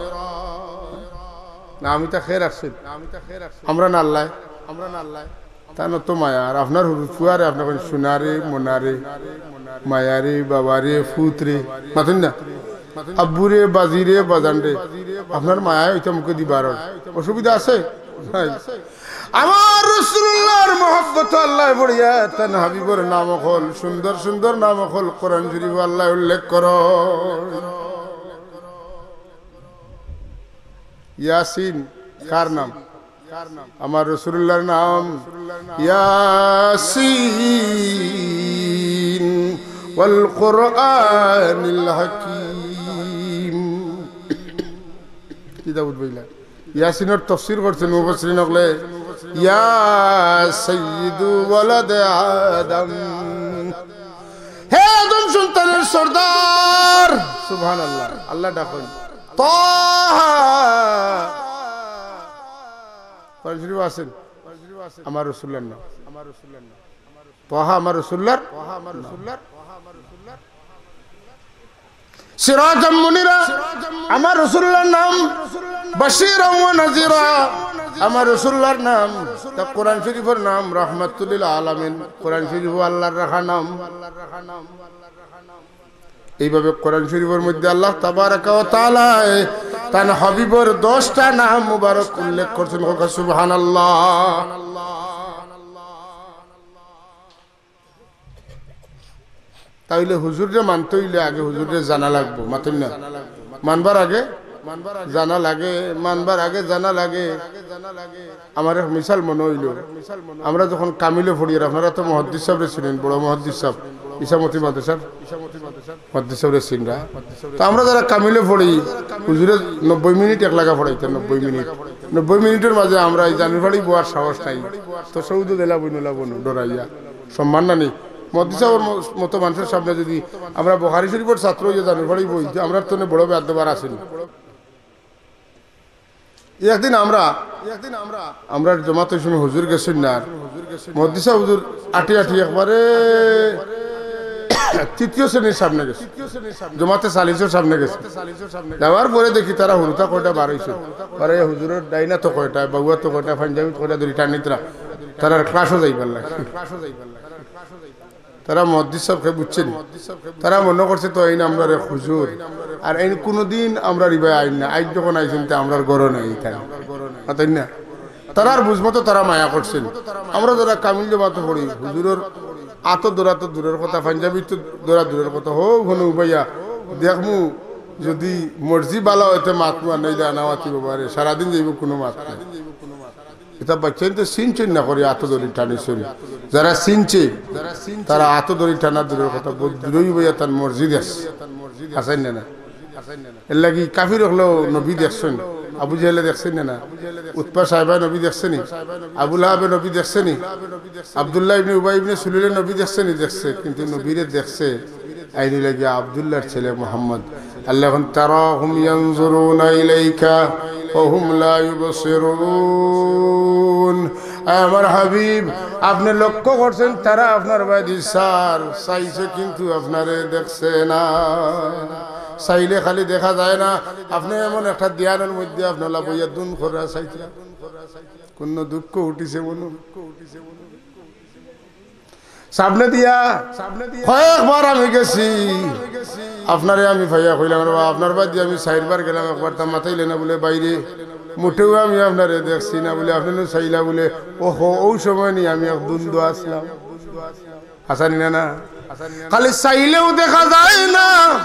না, আমি তা খেয়ে রাখছি। আমরা না আল্লাহ, আমরা না আল্লাহ। তান অত মায়া, আর আপনার হুরু ফুয়ারে আপনার কইন সোনারে, মোনারে, মায়ারে, বাবারে, ফুতরে, মাতইন না? আব্বুরে, বাজিরে, বাজানরে, আপনার মায়া অইতা মুখে দিবার অর। অসুবিধা আছে? নাই। আমার রাসূলুল্লাহর মহব্বত আল্লাহ বড়িয়া, তান হাবিবর নাম অকল, সুন্দর সুন্দর নাম অকল কোরআন শরীফ আল্লাহ উল্লেখ করইন। ইয়াসিন কার নাম? আমার রাসূলুল্লাহর নাম ইয়াসিন ওয়াল কুরআনিল হাকিম। কিতা বুঝবাইলা? ইয়াসিনর তফসির করছইন মুফাসসিরিন অকলে, "ইয়া সাইয়্যিদু ওয়ালাদে আদম।" হে আদম সন্তানের সর্দার। সুবহানাল্লাহ। আল্লাহ ডাকইন। তাহা। কোরআন শরীফ আছেন। আমার রাসূলুল্লাহর নাম। তাহা আমার রাসূলুল্লাহর। সিরাজাম মুনীরা, আমার রাসূলুল্লাহর নাম। বাশীরাও ওয়া নাযীরা, আমার রাসূলুল্লাহর নাম। তা কোরআন শরীফর নাম রাহমাতুল লিল আলামিন। কোরআন শরীফ আল্লাহর রাখা নাম। এইভাবে কোরআন শরীফর মধ্যে আল্লাহ তাবারাকা ওয়া তাআলায় তান হাবিবর দশটা নাম মুবারক উল্লেখ করছইন। কউক্কা সুবহানাল্লাহ। তাইলে হুজুররে মানতে অইলে আগে হুজুররে জানা লাগবো, মাতইন না? মানবার আগে জানা লাগে, মানবার আগে জানা লাগে। আমার এক মিসাল মনো অইলো, আমরা যখন কামিলো পড়ি, আর আপনারা তো মুহাদ্দিস সাবরে চিনইন, বড় মুহাদ্দিস সাব, ইছামতি মাদ্রাসার মুহাদ্দিস সাবরে চিনরা। তো আমরা যারা কামিলো পড়ি, হুজুরে নব্বই মিনিট একলাগা পড়াইতা, নব্বই মিনিট। নব্বই মিনিটর মাঝে আমরা ই জানুর ফাড়ি বওয়ার সাহস নাই, তো সৌদ দিলা বইনুলা বনু ডরাইয়া। সম্মান না নি? মুহাদ্দিস সাবর ম-, মতো মানষর সামনে যুদি আমরা বুখারী শরীফর ছাত্র অইয়া জানুর ফাড়ি বই, তে আমরার তনে বড় বেয়াদ্দব আর আছেনি। একদিন আমরা, একদিন আমরা, আমরার জমাতর সময় হুজুর গেছইন না, আর মুহাদ্দিস সাব হুজুর আটি আটি একবারে তৃতীয় শ্রেণীর সামনে গেছে, জমাতে চালিশর সামনে গেছে। যাওয়ার পরে দেখি তারা হুরুতা কয়টা বার অইছে, আর এই হুজুরর ডাইনাতো কয়টা, বাউয়াতো কয়টা, পাঞ্জাবিত কয়টা ধরি টানিতরা, তারার ক্লাসও যাইবার লাগে। তারা মুহাদ্দিস সাবরে বুঝছে নি। তারা মনো করছে তো এইন আমরার এক হুজুর, আর এইন কুনুদিন আমরার ইবায় আইন না, আইজ যখন আইছইন তে আমরার ঘরো নাই ইখান। মাতইন না? তারার বুঝ মতো তারা মায়া করছইন। আমরা যারা কামিল জমাতো পড়ি, হুজুরর আতো ধরা তো দূরর কথা, পাঞ্জাবিত ধরা দূরর কথা, হউ হুনো উবাইয়া দেখমু, যুদি মর্জি ভালা অয় তে মাতমু, আর নাইলে আনাওয়াতি বাবারে, সারাদিন যাইবো কুনু মাত নাই। ইতা বাইচ্চাইন্তে চিনছইন না করি আতো ধরি টানিছইন। যারা চিনছে, তারা আতো ধরি টানা দূরর কথা, বউত দূরই বইয়া তান মর্জি দেখছে। হাছাইন না না? এরলাগি কাফির অকলেও নবী দেখছইন, আবু জেহেলে দেখছইন না না? উতবা সাহেবায় নবী দেখছে নি? আবু লাহাবে নবী দেখছে নি? আব্দুল্লাহ ইবনে উবাই ইবনে সুলুলে নবী দেখছে নি? দেখছে, কিন্তু নবীরে দেখছে আইন অইলা গিয়া আব্দুল্লাহর ছেলে মুহাম্মদ। আল্লাহ কইন, "তারাহুম ইয়ানজুরুনা ইলাইকা ওয়া হুম লা ইউবসিরুন।" আয় আমার হাবিব, আপনে লক্ষ্য করছইন, তারা আপনার বায়দি চার, চাইছে কিন্তু আপনারে দেখছে না। চাইলে খালি দেখা যায় না, আপনে এমন একটা ধ্যানর মধ্যে আপনে লাফাইয়া দুন করা চাইতরা। কুনু দুঃখ উঠিছে মনো? সামনে দিয়া কয়েকবার আমি গেছি, আপনারে আমি পাইয়া কইলাম, "রে বা, আপনার বায়দি আমি চাইরবার গেলাম, একবার তা মাতাইলে না বুলে বাইরে, মুটেও আমি আপনারে দেখছি না বুলে, আপনে নু চাইলা বুলে, ওহো, অউ সময় নি আমি এক দুন্দো আছলাম।" হাছানি না না? খালি চাইলেও দেখা যায় না,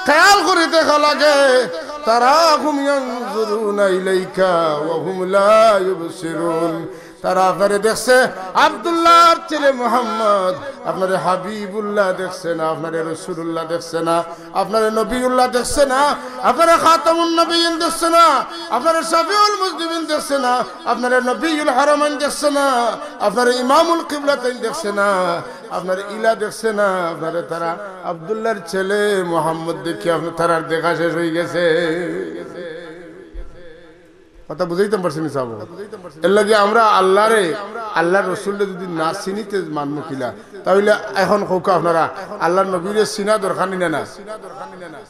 খেয়াল করি দেখা লাগে। তারাহুম ইয়ানজুরুনা ইলাইকা ওয়া হুম লা ইউবসিরুন। তারা আপনারে দেখছে, আব্দুল্লাহর ছেলে মুহাম্মদ, আপনারে হাবিবুল্লাহ দেখছে না, আপনারে রাসূলুল্লাহ দেখছে না, আপনারে নবিউল্লাহ দেখছে না, আপনারে খাতামুন নবিয়্যিন দেখছে না, আপনারে শাফিউল মুজনিবিন দেখছে না, আপনারে নবিয়ুল হারামাইন দেখছে না, আপনারে ইমামুল কিবলাতাইন দেখছে না, আপনারে ইলা দেখছে না, আপনারে তারা আব্দুল্লাহর ছেলে মুহাম্মদ দেখিয়া আপনার তারার দেখা শেষ অইগেছে। কথা বুঝাইতাম পারছি নি সাব? এর লাগি আমরা আল্লাহরে, আল্লাহর রসুলরে যদি না চিনিতে মানমু কিলা, তাহলে এখন কউক্কা আপনারা, আল্লাহর নবীরে চিনা দরকার নি না? না,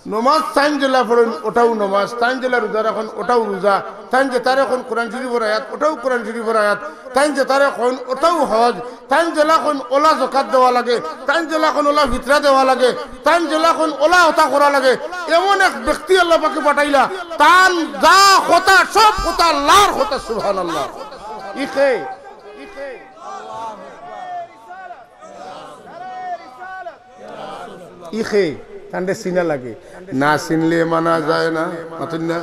নমাজ তাইন যেলা পড়ইন, ওটাও নমাজ, তাইন যেলা রোজা রাখইন, ওটাও রোজা, তাইন যেতারে কইন কোরআন শরীফর আয়াত, ওটাও কোরআন শরীফর আয়াত, তাইন যেতারে কইন, ওটাও হজ, তাইন যেলা কইন, ওলা জকাত দেওয়া লাগে, তাইন যেলা কইন, ওলা ফিতরা দেওয়া লাগে, তাইন যেলা কইন, ওলা হতা করা লাগে। এমন এক ব্যক্তি আল্লাহ পাকে পাঠাইলা, তান যা কথা, সব কথা আল্লাহর কথা, সুবহানাল্লাহ। ইখে, ইখে, তানরে চিনা লাগে। না চিনলে মানা যায় না, মাতইন না?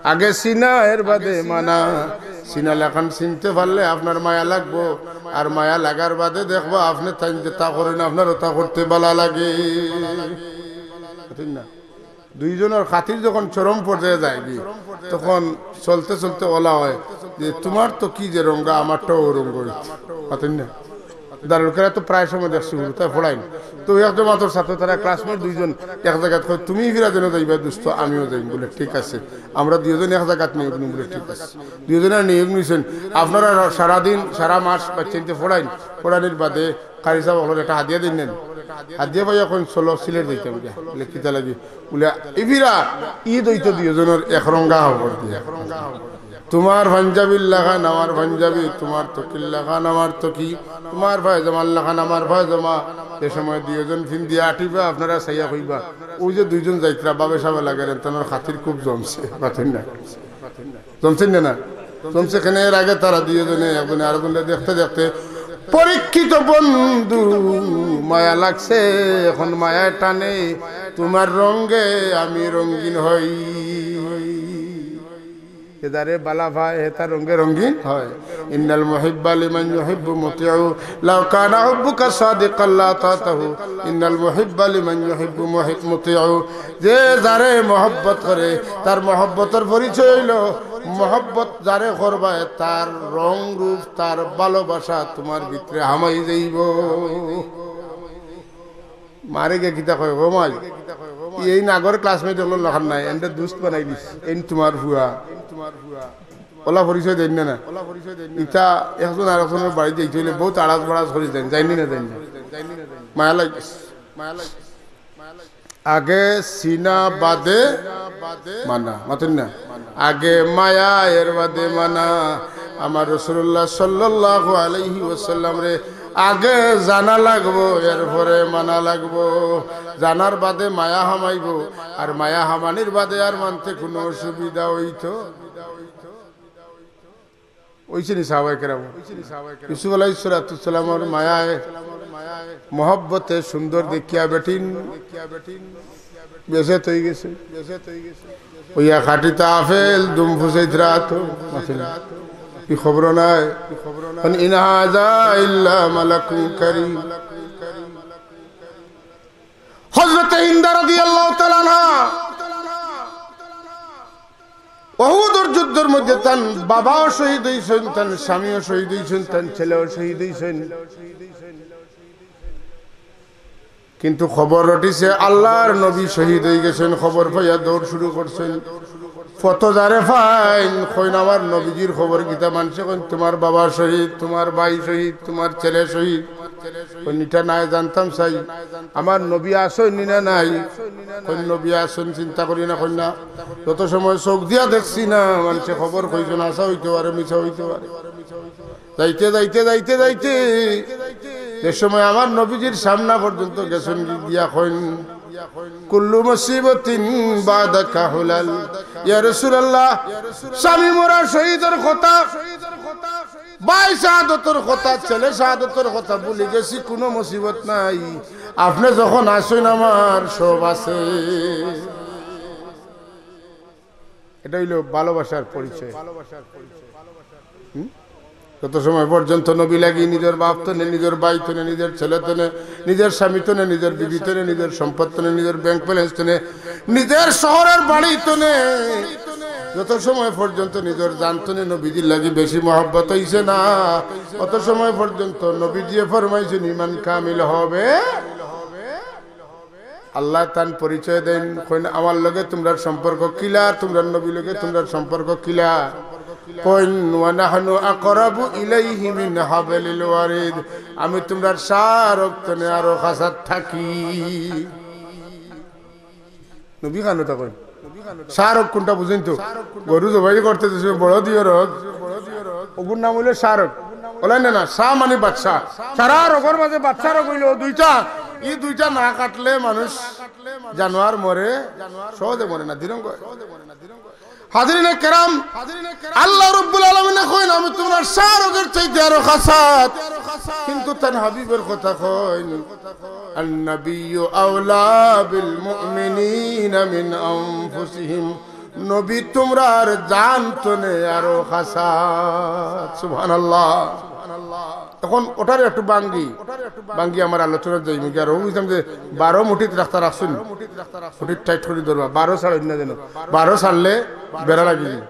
আগে চিনা, এর বাদে মানা। চিনা লাখান চিনতে পারলে আপনার মায়া লাগবো, আর মায়া লাগার বাদে দেখবা আপনে তাইন যেতা করইন, আপনারও তা করতে ভালা লাগে। মাতইন না? দুইজনর খাতির যখন চরম পর্যায়ে যায়গি, তখন চলতে চলতে ওলা হয় যে, "তুমার তো কি যে রঙ্গা, আমারটাও ও রঙ্গ অইছে।" মাতইন না? দারুল কেরাত তো প্রায় সময় দেখছি, হুরুতায় পড়াইন। তো এক জমাতর ছাত্র, তারা classmate দুইজন, এক জাগাত কয়, "তুমি ফিরা যেন যাইবা দোস্ত, আমিও যাইমু।" বলে, "ঠিক আছে।" আমরা দুইজন এক জাগাত নিয়োগ নিমু, বলে, "ঠিক আছে।" দুইজনে নিয়োগ নিছইন। আপনারা সারাদিন, সারা মাস বাচ্চাইন্তে পড়াইন, পড়ানির বাদে কারি সাব অকলরে একটা হাদিয়া দেইন না নি? হাদিয়া পাইয়া কইন, "চলো, সিলেট যাইতাম গিয়া।" বলে, "কিতা লাগি?" বলে, "ই ফিরা, ঈদ অইতো দুইজনর এক রঙ্গা হবর দিয়া।" তুমার পাঞ্জাবির লাখান আমার পাঞ্জাবি, তুমার তকির লাখান আমার তকি, তুমার পায়জামার লাখান আমার পায়জামা। যে সময় দুইজন ফিন্দিয়া আটিবা, আপনারা চাইয়া কইবা, "অউ যে দুইজন যাইতরা, বাফে সাবে লাগের, এনতানর খাতির খুব জমছে।" মাতইন না? জমছে না, না? জমছে কেনে? এর আগে তারা দুইজনে একজনে আরোজনরে দেখতে দেখতে পরীক্ষিত বন্ধু, মায়া লাগছে, এখন মায়ায় টানে, তুমার রঙ্গে আমি রঙ্গিন হই। যে যারে বালা পায়, হে তার রঙ্গে রঙ্গিন হয়। ইন্নাল মুহিব্বা লিমান ইউহিব্বু মুতিউ, লাউ কানা হুব্বুকা সাদিকাল লা তাতাহু। ইন্নাল মুহিব্বা লিমান ইউহিব্বু মুহি-, মুতিউ। যে যারে মহব্বত করে, তার মহব্বতর পরিচয় অইলো, মহব্বত যারে করবায়, তার রং রূপ, তার ভালোবাসা তুমার ভিতরে হামাই যাইবো। মারে গিয়া কিতা কয়, "ও মাই, ই এইন আগর classmate অকলর লাখান নায়, এনরে দুস্ত বানাই দিস, এইন তুমার ফুয়া।" ওলা পরিচয় দেইন না, না? ইতা একজন আরকজনর বাড়িত যাইতে অইলে বউত আড়াজ বাড়াজ করি যাইন, যাইন নি না, যাইন না? মায়া লাগে। আগে চিনা বাদে মানা, মাতইন না? আগে মায়া, এর বাদে মানা। আমার রাসূলুল্লাহ সাল্লাল্লাহু আলাইহি ওয়াসাল্লামরে আগে জানা লাগবো, এরপরে মানা লাগবো। জানার বাদে মায়া হামাইবো, আর মায়া হামানির বাদে আর মানতে কুনু অসুবিধা অইতো অইছে নি সাহাবায়ে কেরাম? ইউসুফ আলাইহিস সালাতু ওয়াস সালামর মায়ায়, মহব্বতে সুন্দর দেখিয়া বেটিন বেজেত অইগেছে। অইয়া খাটিতা আপেল দুম ফুসাইতরা তো, মাতইন না? কি খবর নাই? মানে, "ইন হাযা ইল্লা মালাকুন কারীম।" হযরতে হিন্দা রাদিয়াল্লাহু তাআলা আনহা উহুদর যুদ্ধর মধ্যে তান বাবাও শহীদ অইছইন, তান স্বামীও শহীদ অইছইন, তান ছেলেও শহীদ অইছইন। কিন্তু খবর রটিছে আল্লাহর নবী শহীদ অইগেছইন। খবর পাইয়া দৌড় শুরু করছইন। ফতো যারে পাইন, কইন, "আমার নবীজির খবর কিতা?" মানষে কইন, "তুমার বাবা শহীদ, তুমার ভাই শহীদ, তুমার ছেলে শহীদ।" কইন, "ইটা নায়, জানতাম চাই, আমার নবী আছইন নি না নাই?" কইন, "নবী আছইন, চিন্তা করি না।" কইন না, "যত সময় চউখ দিয়া দেখছি না, মানষে খবর কইছইন, হাছা অইতো পারে, মিছা অইতো পারে।" যাইতে, যাইতে, যাইতে, যাইতে, যে সময় আমার নবীজির সামনা পর্যন্ত গেছইন, গিয়া কইন, "কুল্লু মুসিবাতিন বাদাকা হুলাল।" ইয়া রাসূলুল্লাহ, স্বামী মরা শহীদর কথা, ভাই শাহাদতর কথা, ছেলে শাহাদতর কথা ভুলি গেছি, কুনু মুসিবত নাই। আপনে যখন আছইন, আমার সব আছে। ইটা অইলো ভালোবাসার পরিচয়। হুম? যত সময় পর্যন্ত নবী লাগি নিজর বাপ তনে, নিজর ভাই তনে, নিজর ছেলে তনে, নিজর স্বামী তনে, নিজর বিবি তনে, নিজর সম্পদ তনে, নিজর bank balance তনে, নিজর শহরর বাড়ি তনে, যত সময় পর্যন্ত নিজর জান তনে নবীজির লাগি বেশি মহব্বত অইছে না, অত সময় পর্যন্ত নবীজিয়ে ফরমাইছইন, ইমান কামিল হবে। আল্লায় তান পরিচয় দেইন, কইন, "আমার লগে তুমরার সম্পর্ক কিলা, তুমরার নবীর লগে তুমরার সম্পর্ক কিলা?" কইন, "ওয়া নাহনু আকরাবু ইলাইহি মিন হাবলিল ওয়ারিদ।" আমি তুমরার শাহরগ তনে আরো কাছাত থাকি। নবী খানো তখন শাহরগ কুনটা বুঝইন তো? গরু জবাই করতে যে সময় বড় দিও রগ, ওগুর নাম অইলো শাহরগ। অলাইন না, শাহ মানি বাদশা। শাহরগর মাঝে বাদশার রগ অইলো দুইটা। ই দুইটা না কাটলে মানুষ, জানোয়ার মরে, সহজে মরে না, দিরং অয়। হাজিরিনে কেরাম, আল্লাহ রাব্বুল আলামিনে কইন, "আমি তুমরার শাহরগর চাইতে আরো কাছাত।" কিন্তু তান হাবিবর কথা কইন, "আন-নাবিয়্যু আওলা বিল মুমিনিনা মিন আনফুসিহিম।" নবী তুমরার জান তনে আরো কাছাত। সুবহানাল্লাহ। এখন ওটারে একটু ভাঙ্গি, ভাঙ্গি আমার আলোচনা যাইমু গি। আর অউ বুঝলাম যে বারো মুঠিত রাখতা রাখছইন, মুঠিত টাইট করি ধরবা, বারো ছাড়ইন না যেন, বারো ছাড়লে বেড়া লাগি যায়।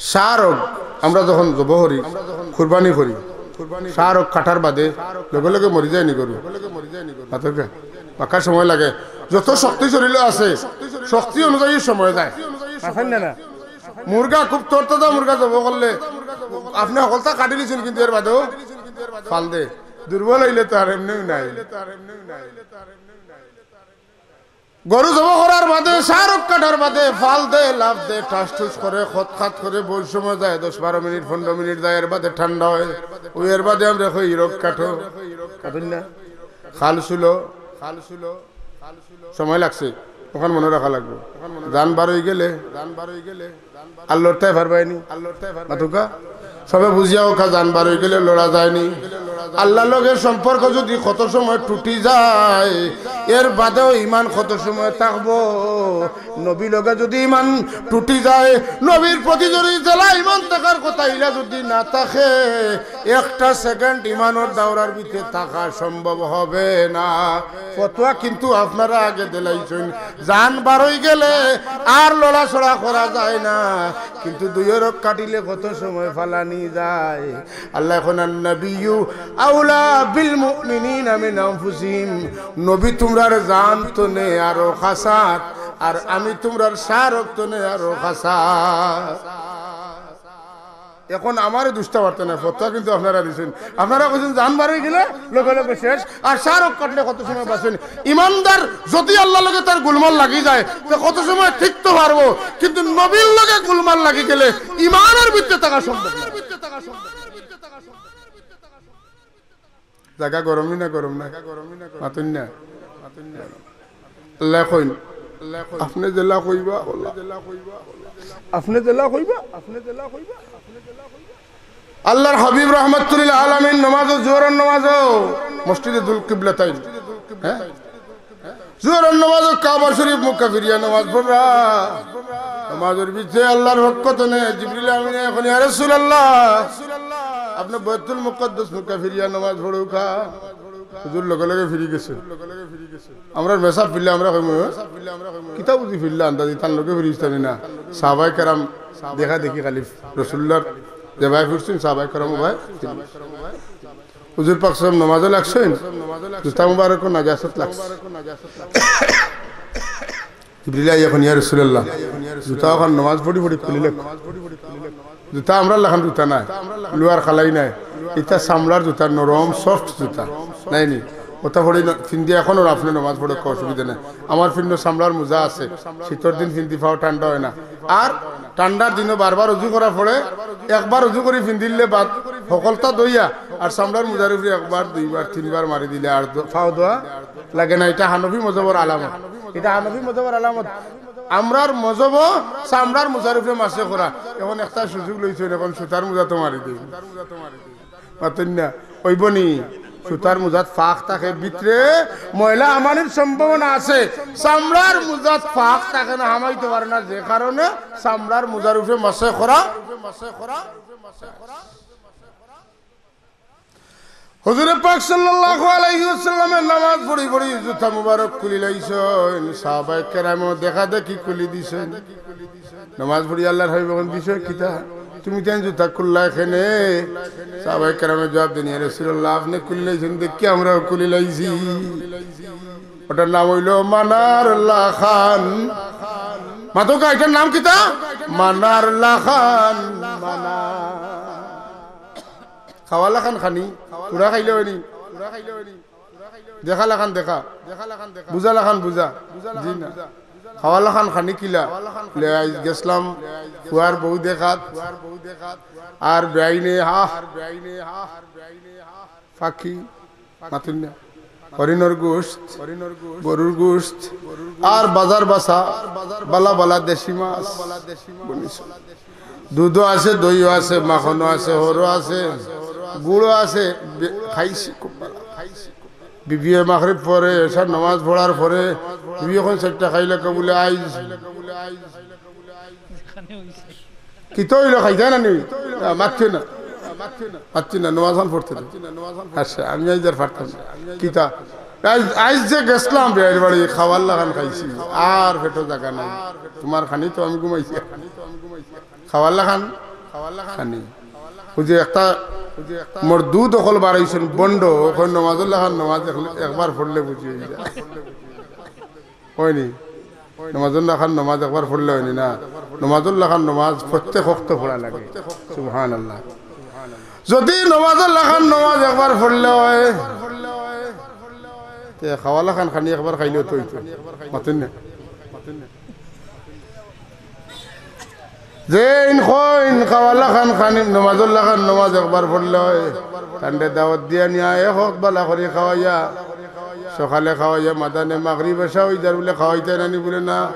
শাহরগ আমরা যখন জবো করি, কুরবানি করি, শাহরগ কাটার বাদে লগে লগে মরি যায়নি গরু? মাতউক্কা, বাক্কা সময় লাগে। যত শক্তি শরীলো আছে, শক্তি অনুযায়ী সময় যায়। আছইন না না? মুরগা খুব তরতাজা মুরগা জবো করলে আপনে হকলতা কাটি দিছইন, কিন্তু এর বাদেও ফাল দে। দুর্বল অইলে তো আর এমনেউ নাই। গরু জবো করার বাদে, শাহরগ কাটার বাদে ফাল দে, লাফ দে, ঠাস ঠুস করে, খতখাত করে, বউত সময় যায়, দশ বারো মিনিট, পনরো মিনিট যায়, এর বাদে ঠান্ডা অয়। অউ এর বাদে আমরা কই, "রগ কাটো।" কাটইন না? খাল ছুলো, সময় লাগছে, অখান মনো রাখা লাগবো। জান বার অইগেলে আর লড়তায় পারবায়নি। মাতউক্কা, সবে বুঝিয়া অউক্কা, জান বার অইগেলে লড়া যায়নি। আল্লার লগে সম্পর্ক যুদি কত সময় টুটি যায়, এর বাদেও ইমান কত সময় থাকবো? নবীর লগে যুদি ইমান টুটি যায়, নবীর প্রতি যুদি যেলা ইমান থাকার কথা, ইলা যুদি না থাকে, একটা সেকেন্ড ইমানর দাওরার ভিতরে থাকা সম্ভব হবে না। ফতোয়া কিন্তু আপনারা আগে দিলাইছইন, জান বার অইগেলে আর লড়াচড়া করা যায় না, কিন্তু দুইও রগ কাটিলে কত সময় ফালানি যায়। আল্লায় কইন, "আন-নাবিয়্যু আওলা বিল মুমিনিনা মিন আনফুসিহিম।" নবী তুমরার জান তনে আরো কাছাত, আর আমি তুমরার শাহরগ তনে আরো কাছাত। এখন আমারে দুষতা পারতা নায়, ফতোয়া কিন্তু আপনারা দিছইন। আপনারা কইছইন, "জান বার অইগেলে লগে লগে শেষ, আর শাহরগ কাটলে কত সময় বাঁচইন।" ইমানদার যুদি আল্লার লগে তার গুলমাল লাগি যায়, তে কত সময় টিকতো পারবো, কিন্তু নবীর লগে গুলমাল লাগি গেলে ইমানর ভিতরে থাকা সম্ভব না। জাগা গরম নি না গরম না? মাতইন না? আল্লায় কইন, "আপনে যেলা কইবা, অলা।" আপনে যেলা কইবা, আপনে যেলা কইবা। আল্লার হাবিব রাহমাতুল্লিল আলামিন নমাজো, জোহরর নমাজো মসজিদে দুল কিবলাতাইন, হ্যাঁ? জোহরর নমাজো কাবা শরীফ মুখা ফিরিয়া নমাজ পড়রা। নমাজর ভিতরে আল্লার পক্ষ তনে জিবরিল আমিনে কইন, "ইয়া রাসুলাল্লাহ, আপনে বাইতুল মুকাদ্দাস মুখা ফিরিয়া নমাজ পড়উক্কা।" হুজুর লগে লগে ফিরি গেছে। আমরার মেসাব ফিরলে আমরা কইমু, "কিতা বুঝি ফিরলা আন্দাজি, তান লগে ফিরিস্তানি না।" সাহাবায়ে কেরাম দেখা দেখি খালি রসুল্লার যেবায় ফিরছইন, সাহাবায়ে কেরাম অবায়। হুজুর পাক সাল্লাম নমাজো লাগছইন, জুতা মুবারকো নাজাসত লাগছে। জিবরিল আইয়া কইন, "ইয়া রাসুলাল্লাহ, জুতা অখান নমাজ পড়ি পড়ি খুলিলে।" জুতা আমরার লাখান জুতা নায়, লোহার কালাই নায়, ইতা চামড়ার জুতা, নরম, সফট জুতা, নায়নি? অতা পড়ি ন-, ফিন্দি অখন আর আপনে নমাজ পড়উক্কা, অসুবিধা নাই। আমার ফিন্দো চামড়ার মুজা আছে, শীতর দিন ফিন্দি পাও ঠান্ডা অয় না। আর ঠান্ডার দিনো বারবার অজু করা পড়ে, একবার অজু করি ফিন্দিলে বাদ, হকলতা ধইয়া, আর চামড়ার মুজার উপরে একবার, দুইবার, তিনবার মারি দিলে আর ধ-, পাও ধোয়া লাগে না। ইটা হানফি মজহবর আলামত, ইটা হানফি মজহবর আলামত। আমরার মজহবো চামড়ার মুজার উপরে মাসে করা। অখন একটা সুযোগ লইছইন, অখন সুতার মুজাত মারি দেইন। মাতইন না, অইবো নি? সুতার মুজাত ফাক থাকে, ভিতরে ময়লা হামানির সম্ভাবনা আছে। চামড়ার মুজাত ফাক থাকে না, হামাইতো পারে না, যে কারণে চামড়ার মুজার উপরে মাসে করা। হুজুরে পাক সাল্লাল্লাহু আলাইহি ওয়াসাল্লামে নমাজ পড়ি পড়ি জুতা মুবারক খুলিলাইছইন, সাহাবায়ে কেরামও দেখা দেখি খুলি দিছইন। নমাজ পড়ি আল্লার হাবিবে কইন, "বিষয় কিতা? তুমি তাইন জুতা খুললায় কেনে?" সাহাবায়ে কেরামে জুয়াব দেইন, "ইয়া রাসুলাল্লাহ, আপনে খুলিলাইছইন দেখি আমরাও খুলিলাইছি।" ওটার নাম অইলো মানার লাখান। মাতকা, এটার নাম কিতা? মানার লাখান। মানা। খাওয়া লাখান খানি, তুরা খাইলে অয়নি। দেখা লাখান দেখা, বুঝা লাখান বুঝা। জি না। খাওয়া লাখান খানি কিলা? লে আইজ গেছলাম ফুয়ার বউ দেখাত, আর বেআইনে হা ফাকি মাতুন না। হরিণর গোস্ত, গরুর গোস্ত, আর বাজার বাসা, বালা বালা দেশি মাছ। বুঝছো? দুধও আছে, দইও আছে, মাখনও আছে, হরও আছে, গুড়ও আছে। বে-, খাইছি খুব বালা। বিবিয়ে মাগরিব পরে, এশার নামাজ পড়ার পরে, বিবি অখন চাইরটা খাইলে কবুলে আইজ। কিতা অইলো, খাইতা না নি? আ, মাতছে না। মাতছে না, নামাজ খান পড়তে দে। আচ্ছা, আমি আইজ আর পারতাম না। কিতা? আইজ, আইজ যে গেছলাম বেআইর বাড়ি, খাওয়ার লাখান খাইছি, আর পেটো জাগা নাই। তুমার খানি তো আমি ঘুমাইছি। খাওয়ার লাখান খানি। ওই যে একটা মরদুদ অকল বাড়াইছইন বন্ড, অখন নামাজর লাখান নামাজ এক-, একবার পড়লে বুঝি অই যায়। অয়নি? নামাজর লাখান নামাজ একবার পড়লে অয়নি না? নামাজর লাখান নামাজ প্রত্যেক ওয়াক্ত পড়া লাগে। সুবহানাল্লাহ। যদি নামাজর লাখান নামাজ একবার পড়লে অয়, তে খাওয়া লাখান খানি একবার খাইলেও তো অইতো। মাতুন না? যেইন কইন খাওয়া লাখান খানি, নামাজর লাখান নামাজ একবার পড়লে অয়, তানরে দাওয়াত দিয়া নিয়া এক ওয়াক্ত বালা করি খাওয়াইয়া, সকালে খাওয়াইয়া, মাদানে মাগরিব এশা অই যার বুলে খাওয়াইতা নানি বুলে না,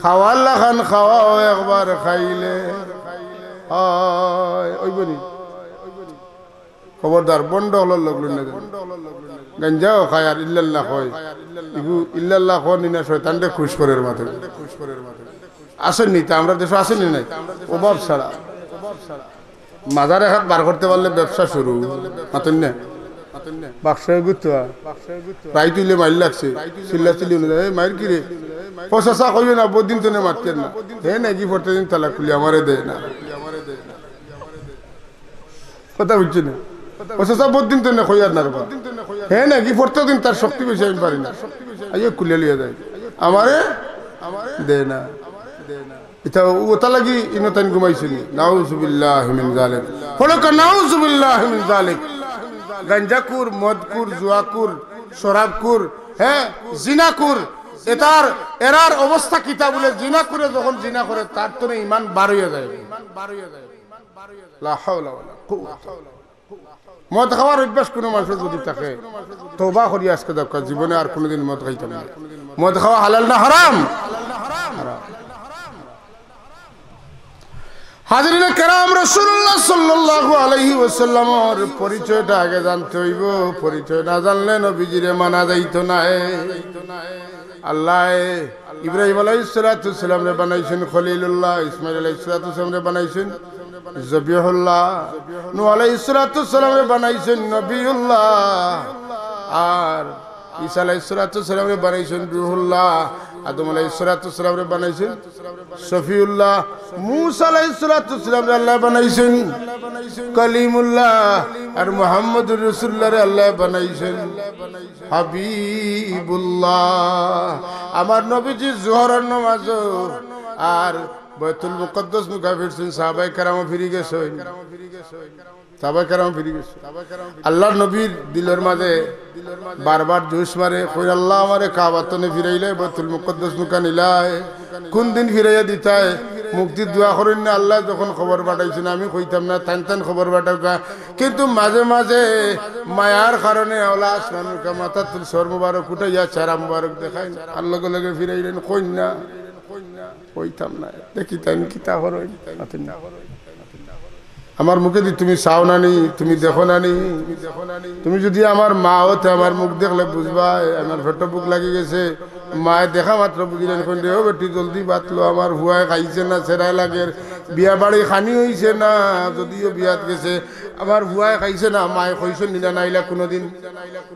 খাওয়ার লাখান খাওয়াও একবার খাইলে অয়, অইবো নি? খবরদার, বন্ড অকলর লগ লইন না যেন। গাঞ্জাও খায় আর ইল্লাল্লাহ কয়। ইগু ইল্লাল্লাহ কয় নি না, শয়তানরে খুশ করের মাত্র। আছেন নি তা? আমরার দেশো আছেন নি নাই? অভাব ছাড়া। মাজার এক হাত বার করতে পারলে ব্যবসা শুরু। মাতুন না? বাক্স এগুতো। রাইত অইলে মাইর লাগছে। চিল্লা চিল্লি অইলে, "এই মাইর কিরে?" "ও চাচা কইও না, বউত দিন তনে মাততে না।" হে নাকি পড়তে দিন তালা খুলি আমারে দেয় না। কথা বুঝছি না? "ও চাচা, বউত দিন তনে কইয়ার না রে বা।" হে নাকি পড়তে দিন তার শক্তি বেশি, আমি পারি না। আইয়ে খুলে লিয়া যায়। আমারে দে না। ইতা ওটা লাগি ইনো তাইন ঘুমাইছইন। নাউজুবিল্লাহি মিন জালিক। পড়ো কা নাউজুবিল্লাহি মিন জালিক। গাঞ্জাকুর, মদকুর, জুয়াকুর, শরাবকুর, হ্যাঁ, জিনাকুর। এতার, এরার অবস্থা কিতা বুলে, জিনাকুরে যখন জিনা করে, তার তনে ইমান বার অইয়া যায়। লা হাওলা ওয়ালা কুওয়াতা। মদ খাওয়ার অভ্যাস কুনু মানষর যুদি থাকে, তওবা করি আইজকে যাউক্কা, জীবনে আর কুনুদিন মদ খাইতাম না। মদ খাওয়া হালাল না হারাম? হারাম। হাজিরিনে কেরাম, রাসূলুল্লাহ সাল্লাল্লাহু আলাইহি ওয়াসাল্লামর পরিচয়টা আগে জানতে অইবো, পরিচয় না জানলে নবীজিরে মানা যাইতো নায়। আল্লায় ইব্রাহিম আলাইহিস সালাতু ওয়াস সালামরে বানাইছইন খলিলুল্লাহ, ইসমাইল আলাইহিস সালাতু ওয়াস সালামরে বানাইছইন জবিহুল্লাহ, নূহ আলাইহিস সালাতু ওয়াস সালামরে বানাইছইন নবিয়ুল্লাহ, আর ঈসা আলাইহিস সালাতু ওয়াস সালামরে বানাইছইন রুহুল্লাহ, আদম আলাইহিস সালাতু ওয়াস সালামরে বানাইছইন শফিউল্লাহ, মুসা আলাইহিস সালাতু ওয়াস সালামরে আল্লায় বানাইছইন কলিমুল্লাহ, আর মুহাম্মদুর রাসূলুল্লাহরে আল্লায় বানাইছইন হাবিবুল্লাহ। আমার নবীজি জোহরর নামাজো আর বাইতুল মুকাদ্দাস মুখা ফিরছইন, সাহাবায়ে কেরামও ফিরি গেছইন। সাহাবায়ে কেরামও ফিরি গেছইন। আল্লাহর নবীর দিলর মাঝে বারবার জোশ মারে, কইন, "আল্লাহ, আমারে কাবার তনে ফিরাইলায়, বাইতুল মুকাদ্দাস মুখা নিলায়, কুন দিন ফিরাইয়া দিতায়?" মুক্তির দোয়া করইন না, আল্লায় যখন খবর পাঠাইছইন, আমি কইতাম না, তাইন তাইন খবর পাঠাউক্কা। কিন্তু মাঝে মাঝে মায়ার কারণে আওলা আসমান মুখা মাথার তুল সর মুবারক উঠাইয়া চেহারা মুবারক দেখাইন, আর লগে লগে ফিরাইলেন, কইন না, কইতাম না। দেখি তাইন কিতা করইন। আমার মুখেদি তুমি চাও না নি, তুমি দেখো না নি? তুমি যুদি আমার মা অতে আমার মুখ দেখলে বুঝবায়, আমার পেটো ভুক লাগি গেছে। মায়ে দেখা মাত্র বুঝিলেন, কইন, "রে ও বেটি, জলদি ভাত লো, আমার ফুয়ায় খাইছে না, ছেড়ায় লাগের, বিয়া বাড়ি খানি অইছে না, যুদিও বিয়াত গেছে, আমার ফুয়ায় খাইছে না।" মায়ে কইছইন নি না, নাইলা কুনুদিন?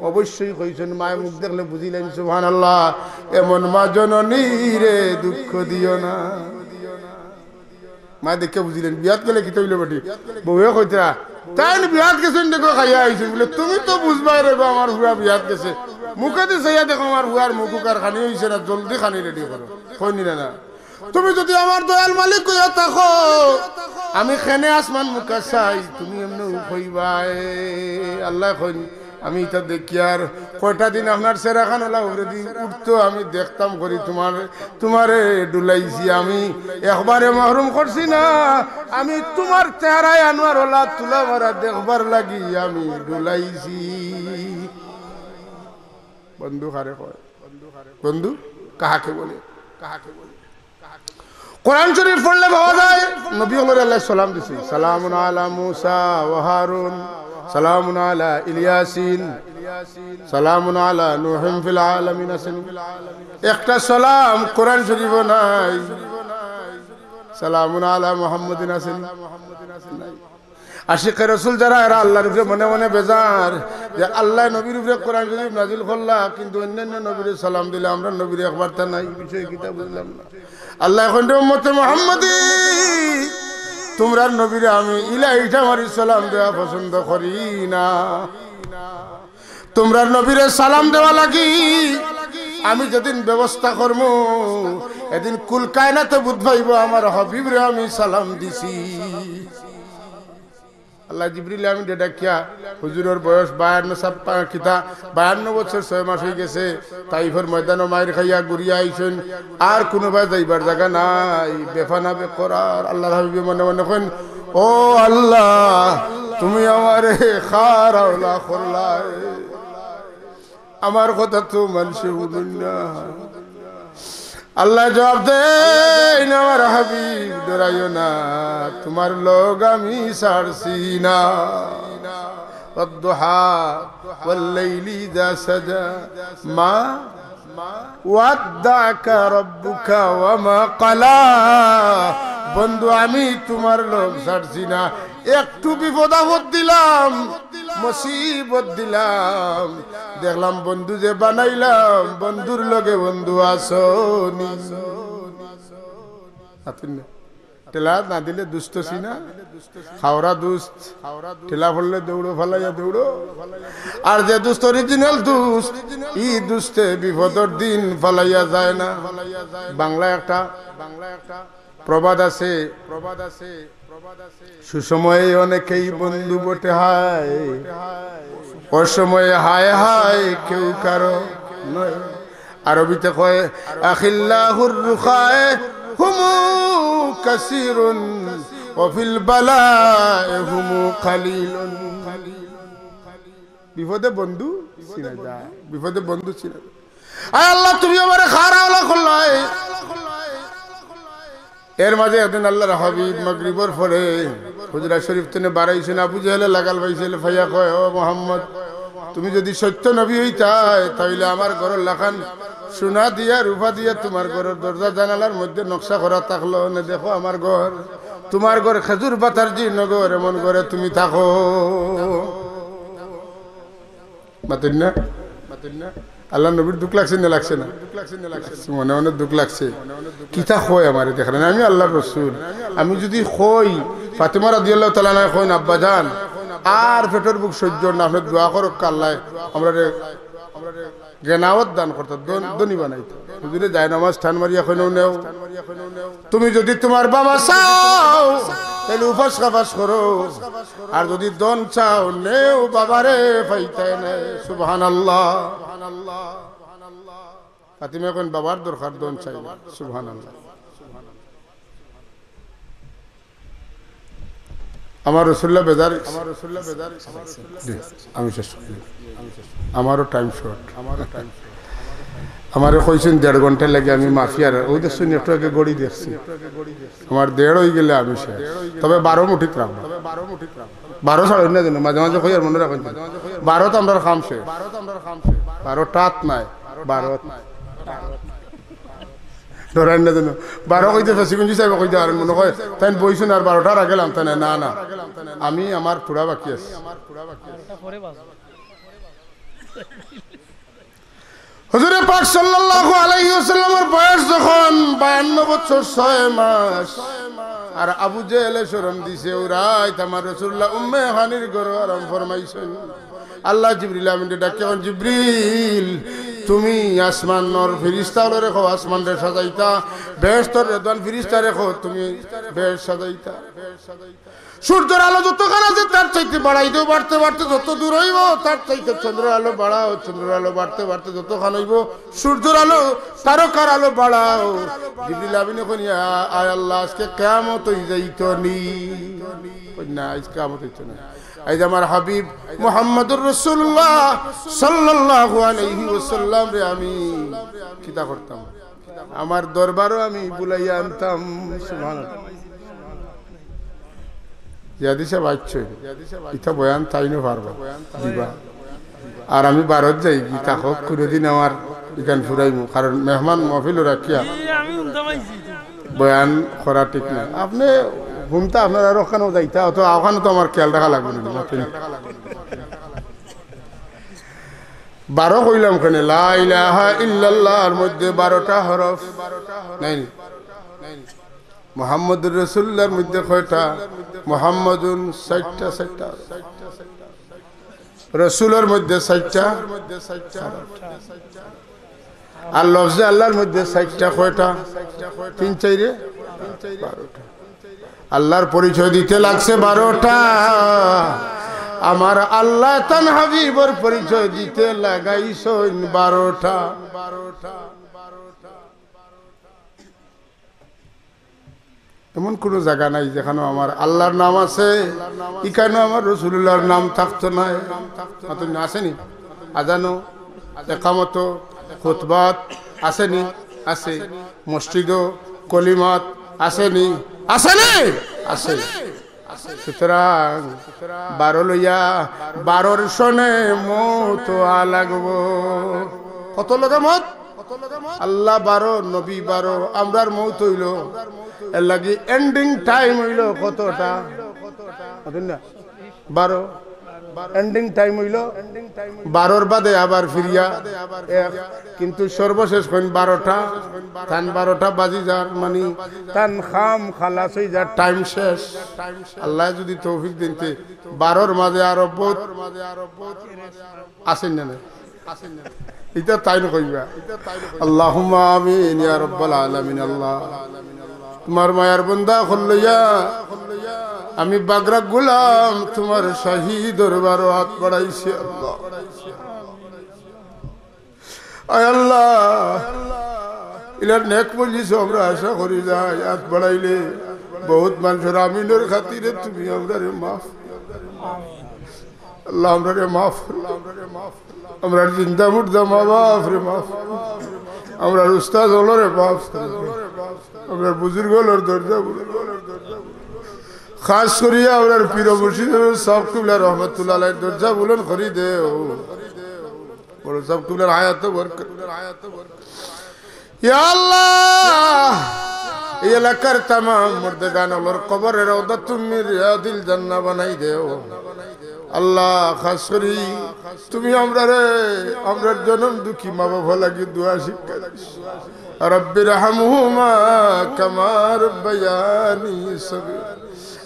অবশ্যই কইছইন। মায়ে মুখ দেখলে বুঝিলেন, সুবহানাল্লাহ, এমন মা জননীরে দুঃখ দিও না। মায়ে দেখিয়া বুঝিলেন, বিয়াত গেলে কিতা অইলো বেটি? বউয়ে কইতরা, "তাইন বিয়াত গেছইন দেখো, খাইয়া আইছইন।" বুলে, "তুমি তো বুঝবায় রে বা, আমার ফুয়া বিয়াত গেছে।" মুখেদি চাইয়া দেখো, আমার পুয়ার মুখ উকার খানি অইছে না, জলদি খানি রেডি করো। কইন নি না, না? তুমি যুদি আমার দয়াল মালিক অইয়া থাকো, আমি কেনে আসমান মুখা চাই, তুমি এমনেউ কইবায়। আল্লায় কইন, আমি ইতা দেখিয়ার কয়টা দিন আপনার চেহারাখান অলা উপরেদি উঠতো, আমি দেখতাম করি তুমার, তুমারে ডুলাইছি আমি, একবারে মাহরুম করছি না। আমি তুমার চেহারায় আনোয়ার অলা তুলা মারা দেখবার লাগি আমি ডুলাইছি। বন্ধু কারে কয়? বন্ধু কাহাকে বলে? কোরআন শরীফ পড়লে পাওয়া যায়, নবী অকলরে আল্লায় সালাম দিছে, "সালামুন আলা মুসা ওয়া হারুন, সালামুন আলা ইলিয়াসিন, সালামুন আলা নূহিন ফিল আলামিন" আছে নি? একটা সালাম কোরআন শরীফও নাই। "সালামুন আলা মুহাম্মাদিন" আছে নি? নাই। আশিকে রসুল যারা, এরা আল্লাহর উপরে মনে মনে বেজার যে আল্লায় নবীর উপরে কোরআন শরীফ নাজিল করলা, কিন্তু অন্যান্য নবীরে সালাম দিলে আমরার নবীরে একবারতা নাই। এই বিষয়ে কিতা বুঝলাম না। আল্লায় কইন, "রে উম্মতে মুহাম্মদী, তুমরার নবীরে আমি ইলা ইটা মারি সালাম দেওয়া পছন্দ করি না। তুমরার নবীরে সালাম দেওয়া লাগি আমি যেদিন ব্যবস্থা করমু, এদিন কুল কায়নাতে বুঝ পাইবো আমার হাবিবরে আমি সালাম দিছি।" আল্লায় জিবরিল আমিনরে ডাকিয়া, হুজুরর বয়স বায়ান্ন, ছাপ্পান্ন, কিতা, বায়ান্ন বছর ছয় মাস অইগেছে। তাইফর ময়দানো মাইর খাইয়া ঘুরিয়া আইছইন, আর কুনুবায় যাইবার জাগা নাই, বেফানা বেকরার। আল্লাহর হাবিবে মনে মনে কইন, "ও আল্লাহ, তুমি আমারে খারাওলা করলায়।" আমার কথা তো মানষে হুনইন না। আল্লায় জবাব দেইন, "আমার হাবিব, ডরাইও না, তুমার লগ আমি ছাড়ছি না।" والضحى والليل إذا سجى ما ودعك ربك وما قلى। বন্ধু, আমি তুমার লগ ছাড়ছি না। একটু বিপদ আপদ দিলাম, মুসিবত দিলাম, দেখলাম বন্ধু যে বানাইলাম, বন্ধুর লগে বন্ধু আছো নি। আতুন না। ঠেলা না দিলে দুস্ত চিনা, খাওরা দুস্ত, ঠেলা পড়লে দৌড়ো ফালাইয়া দৌড়ো। আর যে দুস্ত, অরিজিনাল দুস্ত, ই দুস্তে বিপদর দিন ফালাইয়া যায় না। বাংলা একটা প্রবাদ আছে, "সুসময়ে অনেকেই বন্ধু বটে হায়, অসময়ে হায় হায় কেউ কারো নয়।" আরবিতে কয়, "আখিল্লাহুর রুখায়ে হুমু কাসিরুন, ওয়া ফিল বালায়ে হুমু কালিলুন।" বিপদে বন্ধু চিনা যায়, বিপদে বন্ধু চিনা যায়। আয় আল্লাহ, তুমি আমারে খারাওলা করলায়। এর মাঝে একদিন আল্লাহর হাবিব মাগরিবর পরে হুজরা শরীফ তনে বারাইছইন, আবু জেহেলে লাগাল পাইছিল, পাইয়া কয়, "ও মোহাম্মদ, তুমি যুদি সত্য নবী অইতায়, তা অইলে আমার ঘরর লাখান সোনা দিয়া, রূপা দিয়া তুমার ঘরর দরজা জানালার মধ্যে নকশা করা থাকলো, নে দেখো আমার ঘর, তুমার ঘর খেজুর পাতার যে নগর, এমন ঘরে তুমি থাকো।" মাতইন না? আল্লাহর নবীর দুখ লাগছে না লাগছে না? লাগছে, মনে মনে দুখ লাগছে। কিতা কয় আমারে দেখরা না, আমি আল্লাহর রসুল। আমি যুদি কই, ফাতেমা রাদিয়াল্লাহু তাআলা আনহা কইন, "আব্বাজান, আর পেটর ভুক সইজ্য অর না, আপনে দোয়া করউক্কা আল্লায় আমরারে গেনাওত দান করতা, ধন-, ধনী বানাইতা।" হুজুরে জায়নামাজ টান মারিয়া কইন, "নেও।" তুমি যুদি তুমার বাবা চাও, তাইলে উপাস কাপাস করো, আর যুদি ধন চাও, নেও, বাবারে পাইতায় নায়। সুবহানাল্লাহ। ফাতিমায় কইন, "বাবার দরকার, ধন চাই না।" সুবহানাল্লাহ। আমার রসুল্লাহ বেজার, আমার রসুল্লাহ বেজার। জি, আমি শেষ করি। আমারও টাইম শর্ট। আমারও টাইম শর্ট। আমারে কইছইন দেড় ঘন্টা লাগে আমি মাফিয়ার, ওই দেখছো নেটওয়ার্কে ঘড়ি দেখছি। আমার দেড় অইগেলে আমি শেষ। তবে বারো মুঠিত রাখবো। বারো ছাড়ইন না যেন, মাঝে মাঝে কইয়ার মনো রাখইন যেন। বারোত আমরার কাম শেষ। বারো টাত নায়, বারোত। ডরাইন না যেন। বারো কইতে ফেসিগঞ্জি সাহেব কইতে পারেন, মনো কয়, "তাইন বইছইন আর বারোটার আগে লামতা নায়।" না, না। আমি আমার পুরা বাকি আছে। হুজুরে পাক সাল্লাল্লাহু আলাইহি ওয়াসাল্লামর বয়স যখন বায়ান্ন বছর ছয় মাস, আর আবু জেহেলে শরম দিছে, অউ রাইত আমার রাসুলুল্লাহ উম্মে হানির ঘরো আরাম ফরমাইছইন। আল্লায় জিবরিল আমিনরে ডাকিয়া কইন, "জিবরিল, তুমি আসমানর ফিরিস্তা অকলরে কও আসমানরে সাজাইতা, বেহেশতর রেদওয়ান ফিরিস্তারে কও তুমি বেহেশত সাজাইতা।" সূর্যর আলো যতখান আছে, তার চাইতে বাড়াই দেও, বাড়তে বাড়তে যত দূর অইবো, তার চাইতে চন্দ্রর আলো বাড়াও, চন্দ্রর আলো বাড়তে বাড়তে যতখান অইবো, সূর্যর আলো, তারকার আলো বাড়াও। জিবরিল আমিনে কইন, "ইয়া, আয় আল্লাহ, আজকে কিয়ামত অই যাইতো নি?" কইন, "না, আইজ কিয়ামত অইতো না। আইজ আমার হাবিব মুহাম্মদুর রাসূলুল্লাহ সাল্লাল্লাহু আলাইহি ওয়াসাল্লামরে আমি কিতা করতাম?" আমার দরবারো আমি বুলাইয়া আনতাম। সুবহানাল্লাহ। জিয়াদি সাহেব আইচ্ছইন, ইতা বয়ান তাইনও পারবা দিবা। আর আমি বারত যাইগি, থাকউক, কুনুদিন আমার ইখান ফুরাইমু, কারণ মেহমান মহফিলও রাখিয়া বয়ান করা ঠিক না। আপনে হুনতা, আপনার আর ওখানেও যাইতা, অত ওখানে তো আমার খেয়াল রাখা লাগবো না। বারো কইলাম কেনে? লা ইলাহা ইল্লাল্লাহর মধ্যে বারোটা হরফ, নায়নি? মুহাম্মদুর রাসূলুল্লাহর মধ্যে কয়টা? মুহাম্মাদুন চাইরটা, চাইরটা। রাসূলর মধ্যে চাইরটা। আর লফজে আল্লাহর মধ্যে চাইরটা, কয়টা? তিন চাইরে বারোটা। আল্লাহর পরিচয় দিতে লাগছে বারোটা। আমার আল্লায় তান হাবিবর পরিচয় দিতে লাগাইছইন বারোটা। এমন কুনু জাগা নাই যেখানো আমার আল্লাহর নাম আছে, ইখানো আমার রাসূলুল্লাহর নাম থাকতো নায়। মাতইন না, আছেনি? আজানো, একামতো, খুতবাত আছেনি? আছে। মসজিদো, কলিমাত আছেনি? আছেনি? আছে। সুতরাং বারো লইয়া বারোর সনে মউত অওয়া লাগবো। কত লগে মউত? আল্লাহ বারো, নবী বারো, আমরার মউত অইলো। এরলাগি ending time অইলো কতটা? বুঝছইন না? বারো। Ending time অইলো বারোর বাদে আবার ফিরিয়া এক, কিন্তু সর্বশেষ কইন বারোটা। তান বারোটা বাজি যার, মানি তান কাম খালাস অই যার, time শেষ। আল্লায় যুদি তৌফিক দিনতে বারোর মাঝে আরো বউত আছেন না নাই? ইতা তাইন কইবা। আল্লাহুম্মা আমিন ইয়া রাব্বাল আলামিন। আল্লাহ, তুমার মায়ার বন্দা অকল লইয়া আমি বাগরা গোলাম তুমার শাহী দরবারো আত বাড়াইছি আল্লাহ। আয় আল্লাহ, ইলা নেক মজলিসো আমরা আশা করি যাই, আত বাড়াইলে বউত মানষর আমিনর খাতিরে তুমি আমরারে মাফ, আল্লাহ, আমরারে মাফ করো। আমরার জিন্দা মুর্দা মা বাপরে মাফ করো। আমরার উস্তাদ অকলরে মাফ করো। আমরার বুজুর্গ অকলর দরজা বুলন্দ করো। খাস করিয়া আমরার পীর মুর্শিদ সাব কিবলা রহমতুল্লাহ আলাইহির দরজা বুলন্দ করি দেও। বড় সাব কিবলার হায়াতো বরকত। ইয়া আল্লাহ, এই এলাকার তামাম মুর্দেগান অকলর কবররে রাউদাতুম মিন রিয়াদিল জান্নাহ বানাই দেও। আল্লাহ, খাস করি তুমি আমরারে, আমরার জনম দুঃখী মা বাবা লাগি দোয়া শিক্ষা দিস। রাব্বির হামহুমা কামা রাব্বায়ানি সগীরা।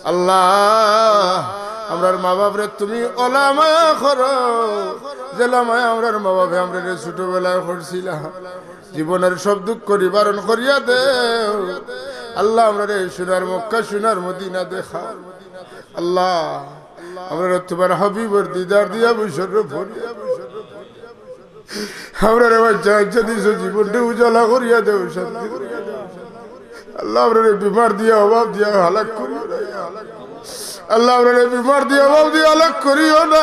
আল্লাহ, আমরার মা বাপরে তুমি অলা মায়া করো, যেলা মায়া আমরার মা বাপে আমরারে ছোটবেলায় করছিলা। জীবনর সব দুঃখ নিবারণ করিয়া দেও। আল্লাহ, আমরারে সোনার মক্কা, সোনার মদিনা দেখাও। আল্লাহ, আমরারে তুমার হাবিবর দিদার দিয়া মুশাররফ করিয়া দেও। আমরারে বাচ্চা কাচ্চা দিছো, জীবনটা উজালা করিয়া দেও, শান্তি করিয়া দেও। আল্লাহ, আমরারে বিমার দিয়া, অভাব দিয়া হালাক করিও না। আল্লাহ, আমরারে বিমার দিয়া, অভাব দিয়া হালাক করিও না।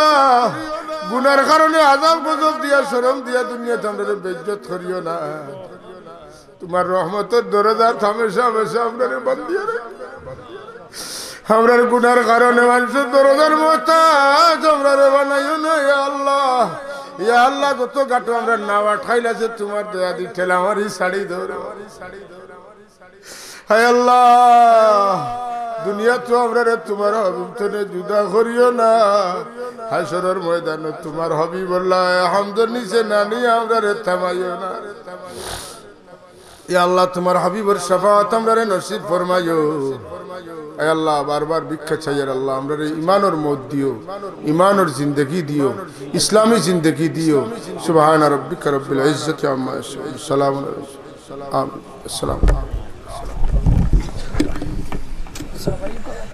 গুনার কারণে আযাব গজব দিয়া, শরম দিয়া দুনিয়াত আমরারে বেইজ্জত করিও না। তুমার রহমতর দরজাত হামেশা হামেশা আমরারে বান্ধিয়া রাখো। আমরার গুনার কারণে মানষর দরজার মুহতাজ আমরারে বানাইও না, ইয়া আল্লাহ। ইয়া আল্লাহ, যত ঘাটো আমরার নাও আটকাইল আছে, তুমার দয়া দি ঠেলা মারি ছাড়ি দেও রে। হায় আল্লাহ, দুনিয়াত তো আমরারে তুমার হাবিব থনে জুদা করিও না। হাশরর ময়দানো তুমার হাবিবর লাওয়ায়ে হামদর নিচে না নিয়া আমরারে থামাইও না। ইয়া আল্লাহ, তুমার হাবিবর শাফাআত আমরারে নসিব ফরমাইও। আয় আল্লাহ, বারবার ভিক্ষা চাইয়ার আল্লাহ, আমরারে ইমানর মউত দিও, ইমানর জিন্দেগি দিও, ইসলামী জিন্দেগি দিও। সুবহানা রাব্বিকা রাব্বিল ইজ্জাতি আম্মা ইয়াসিফুন, সালামুন আলাল মুরসালিন। আমিন। আসসালামু আলাইকুম।